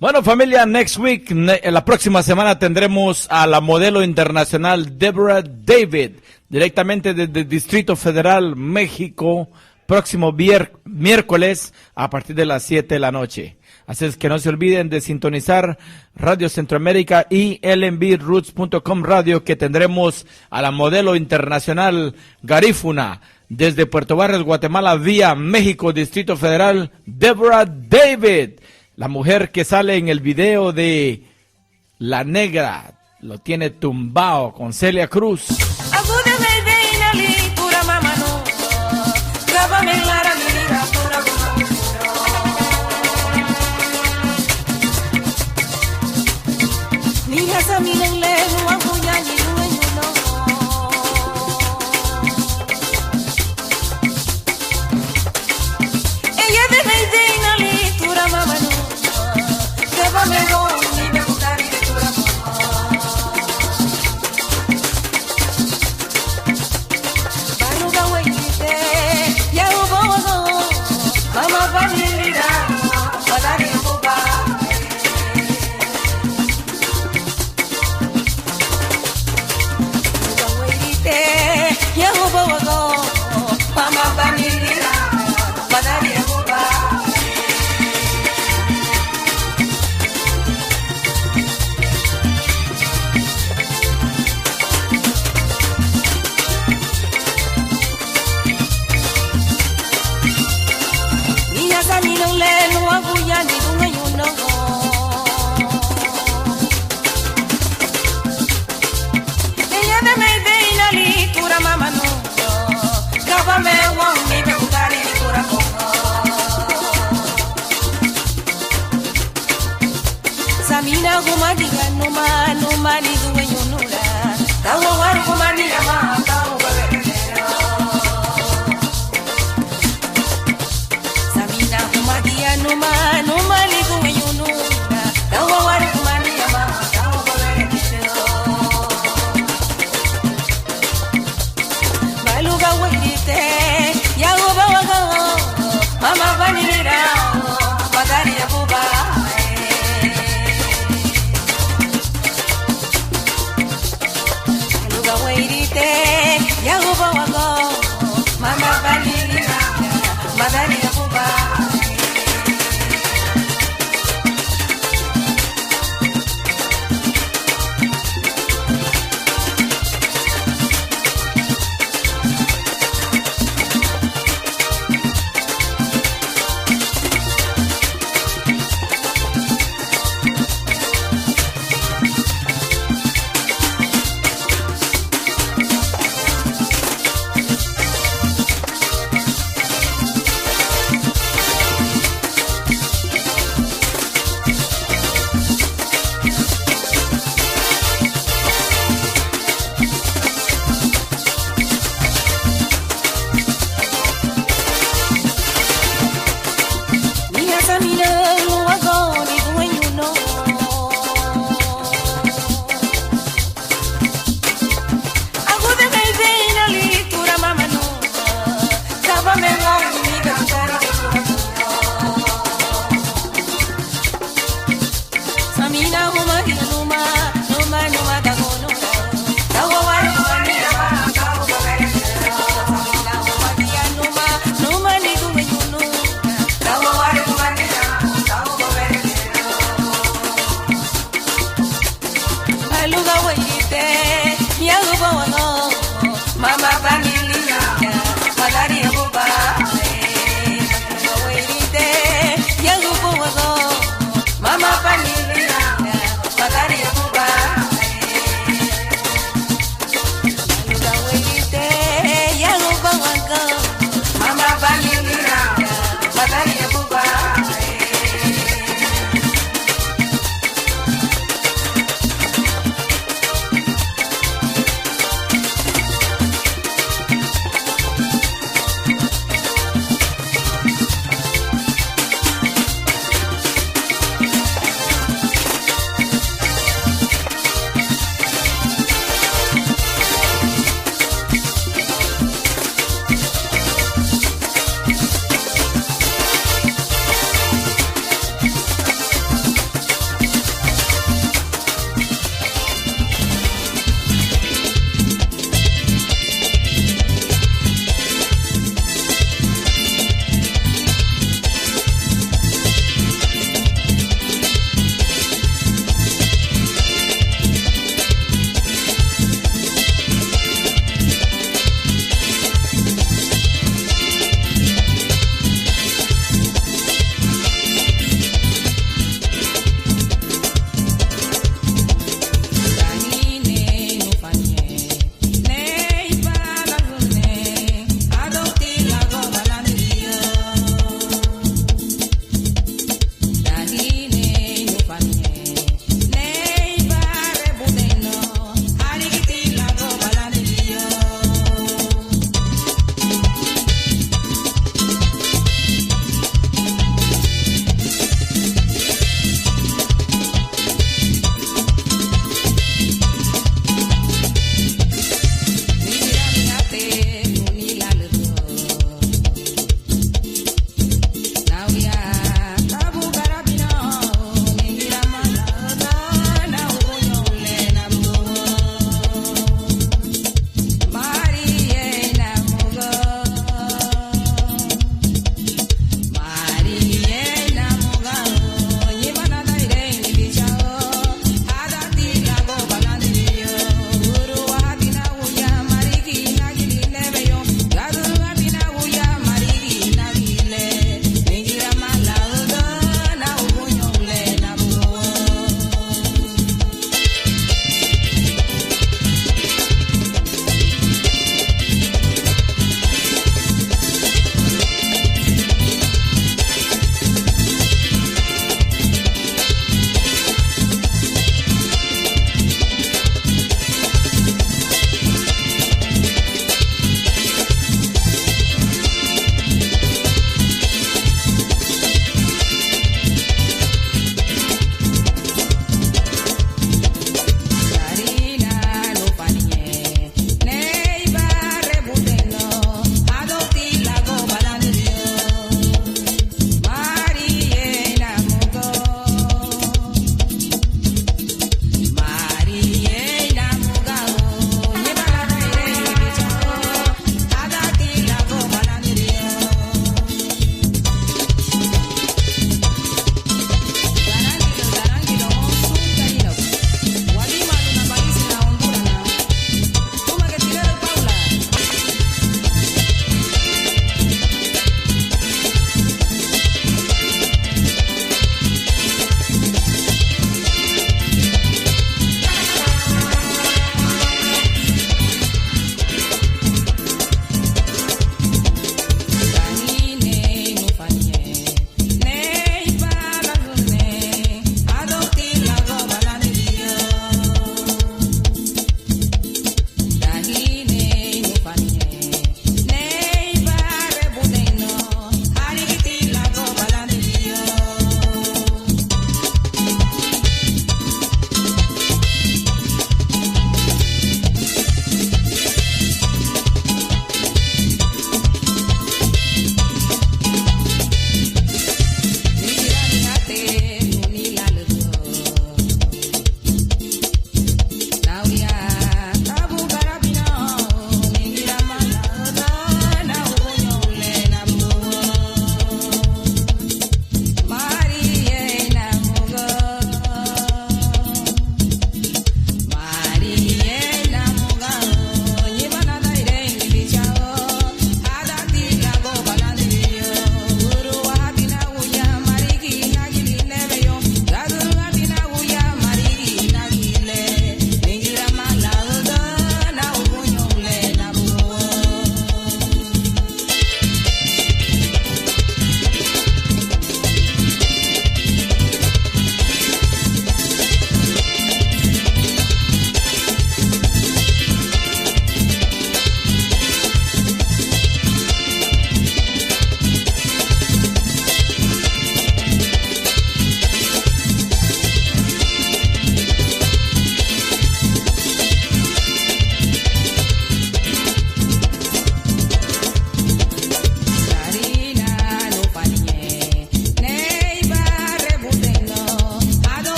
Bueno, familia, next week, ne- la próxima semana tendremos a la modelo internacional Deborah David, directamente desde el Distrito Federal, México, próximo vier- miércoles a partir de las siete de la noche. Así es que no se olviden de sintonizar Radio Centroamérica y L M B Roots punto com Radio, que tendremos a la modelo internacional Garífuna desde Puerto Barrios, Guatemala, vía México, Distrito Federal, Deborah David, la mujer que sale en el video de La Negra, lo tiene tumbao con Celia Cruz.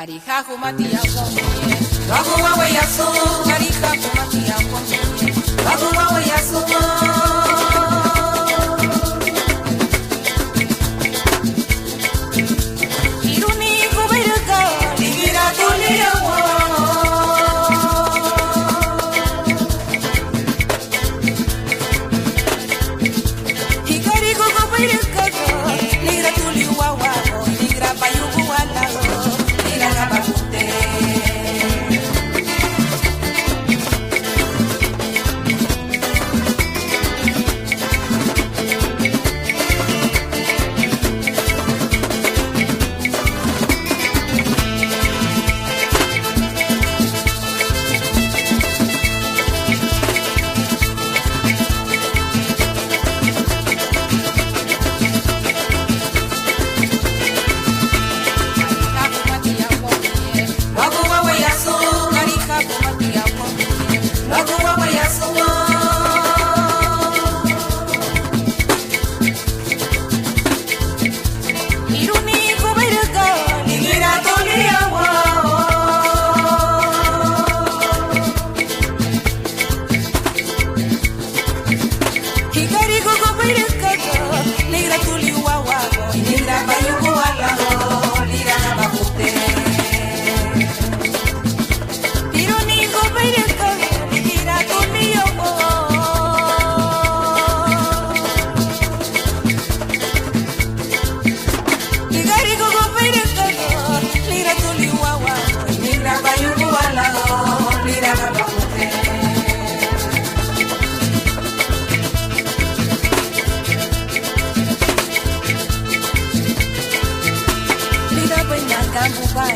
Ariha humati awomiñe, luagu waweiyasu. Ariha humati awomiñe, luagu waweiyasu. Iruni gubeirüga, ligira tuliawa. Higari gugubeirüga, ligira tuliawa, ligira bayuguala, ligira gabagute. Iruni gubeirüga, ligira tuliawa. Higari gugubeirüga, ligira tuliawa, ligira bayuguala, ligira gabagute. Iruni gubeirüga, ligira tuliawa. Higari gugubeirüga, ligira tuliawa, ligira bayuguala, ligira gabagute. Lidan bei naganbubei,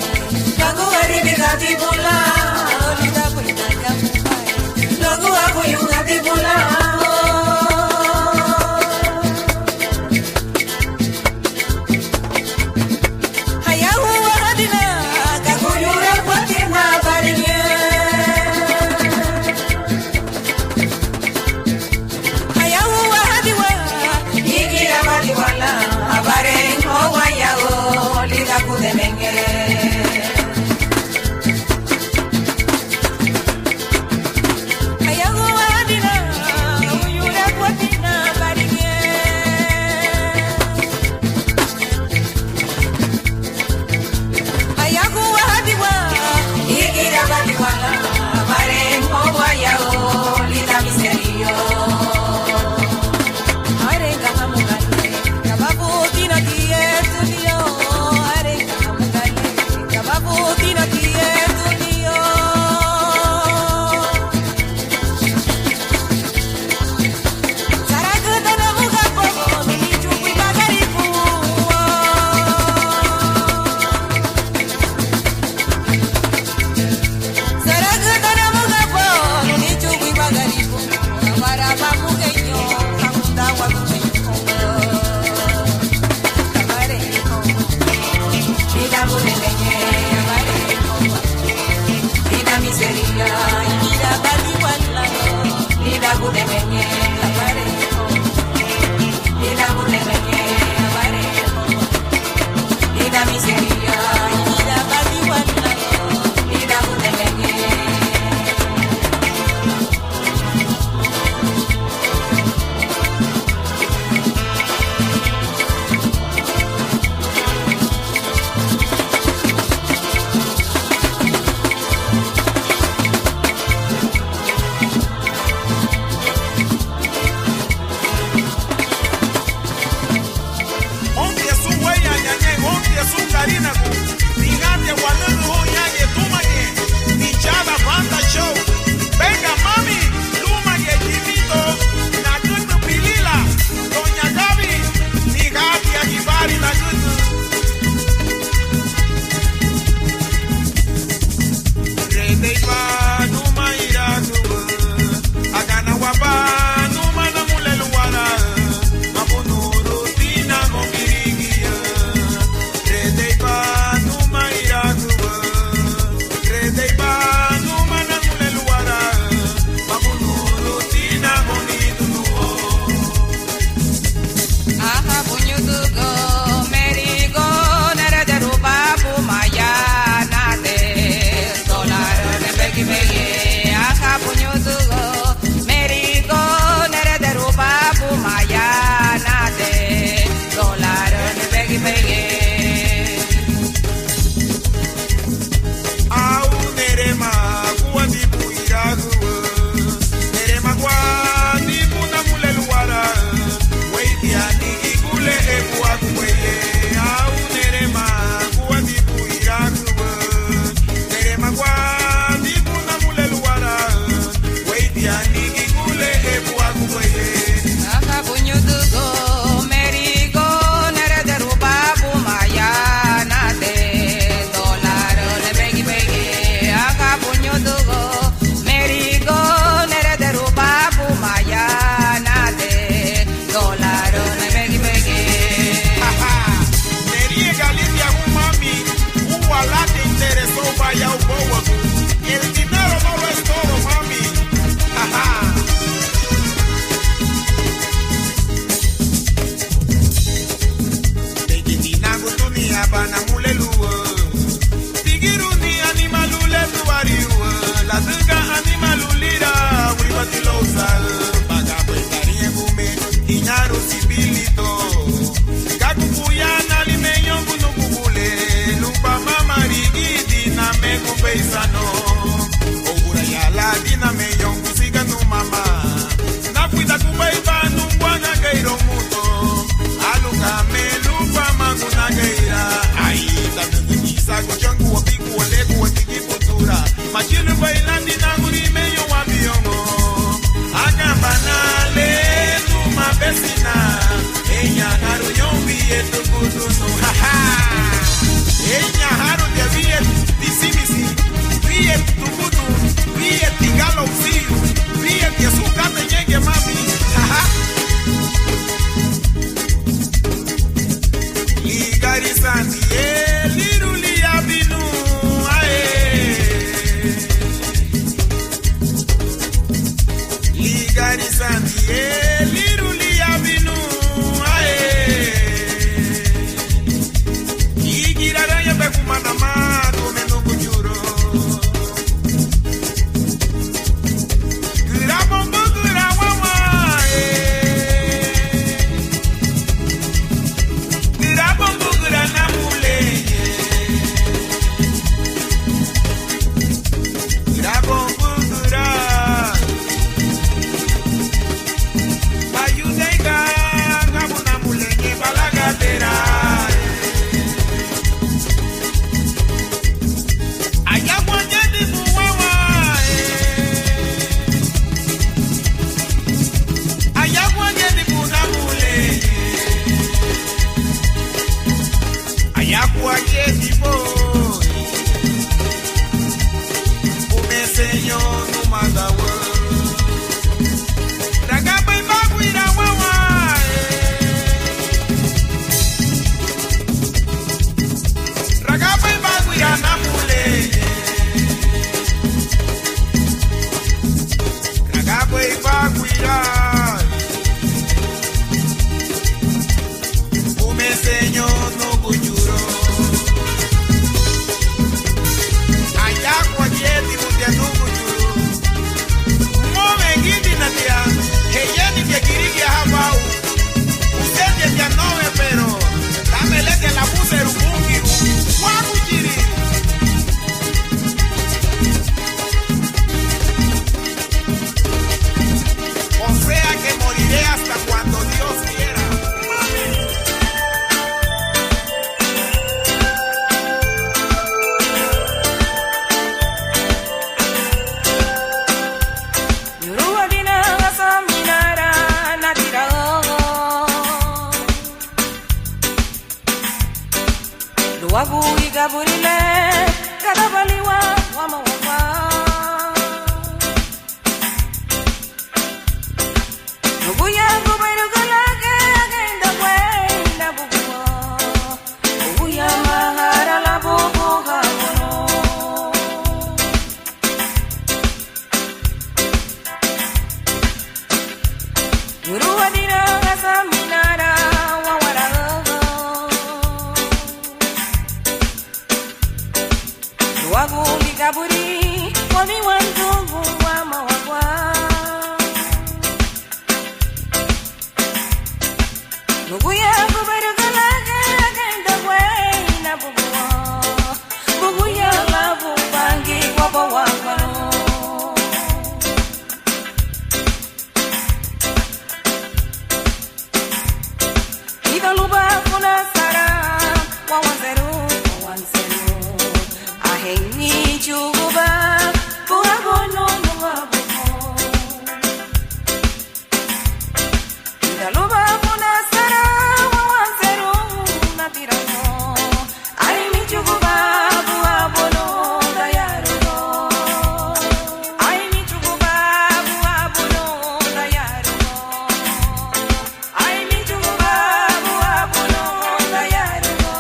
luagu aribiga tibu lan. Lidan bei naganbubei, luagu aguyu gadibu lan. Hayahua hadina, gaguyura Fatima bariña. Hayahua hadiwa, igira badiwa lan, abarein howa yau, lidan gudemengere. Hayahua hadina, Biñeti tugudunu, ha ha. Eña harudia, biñeti tisimisi, biñeti tugudun, biñeti galousirun, biñeti sun katei ñéingiñe mami, ha ha. Ligari sandi, e liru liabinu, ae. Ligari sandi, e liru liabinu, ae. Igira araña begumana magu, menugu yuro. Güraboun bugura wawa, e. Güraboun bugura namuleñe. Güraboun bugura. Bayudeiga, gabu namuleñe balagadera. Ayaguagedibu wawa, e. Ayaguagedibu namuleñe. Ayaguagedibu. Umeseñu numadawa. Ragabei baguira wawa, e. Ragabei baguira namuleñe. Ragabei baguira. Umeseñu nugu yuro. Ayaguagedibu tia nugu yuro. Mounwen gidinatia, heyenitia gürigia ha bau. Busentiatia nounwen, pero danme le tia labuserun Bungiu. Wáguchiri. O sea que moriré hasta cuando Dios quiera. Ñurúadina gasaminara natiragó. Luagu igaburi le kadabaliwa wamawagua. Nuguya gubeirügü lage ageindaguei nabuguo. Nuguya mahara labubuhabuno. Ñurúadina gasaminara wawaraügü. Luagu ligaburi wadiwandugu wamawagua. Nuguya gubeirügü lage ageindaguei nabuguo. Buguya labu bangi wabawaguanu. Ida luba funa sara wawanserun, wawanserun. Anhein nichuguba buagu nunu wabugu. Ida luba funa sara wawanserun, natiragó. Ai, nichuguba buagu nunu dayarugo. Ai, nichuguba buagu nunu dayarugo. Ai, nichuguba buagu nunu dayarugo.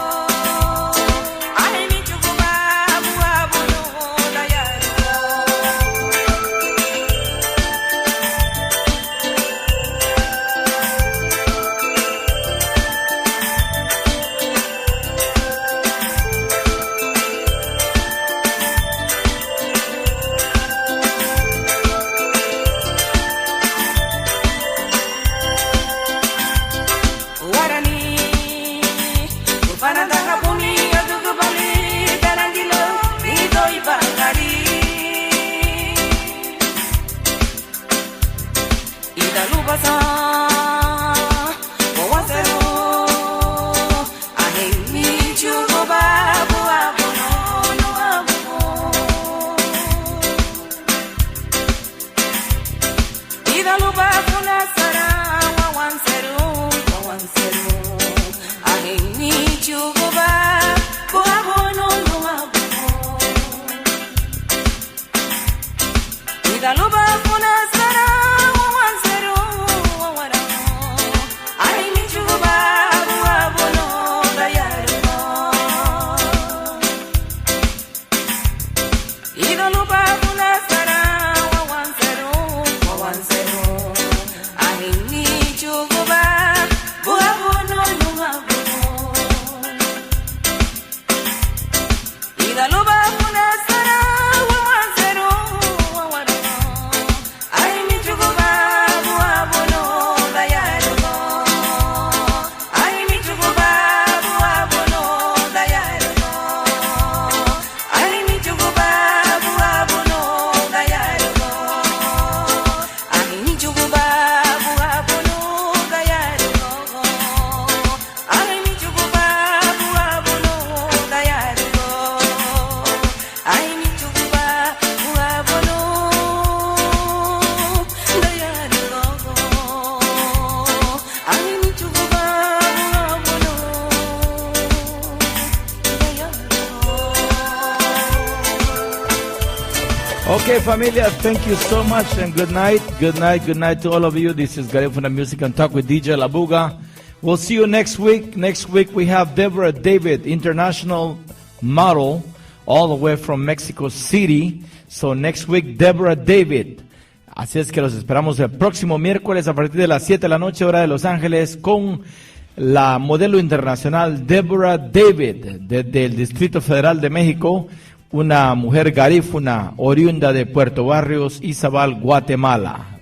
Okay, familia, thank you so much and good night. Good night, good night to all of you. This is Garifuna Music and Talk with D J Labuga. We'll see you next week. Next week we have Deborah David, international model, all the way from Mexico City. So next week, Deborah David. Así es que los esperamos el próximo miércoles a partir de las siete de la noche, hora de Los Ángeles, con la modelo internacional Deborah David, desde el Distrito Federal de México, una mujer garífuna oriunda de Puerto Barrios, Izabal, Guatemala.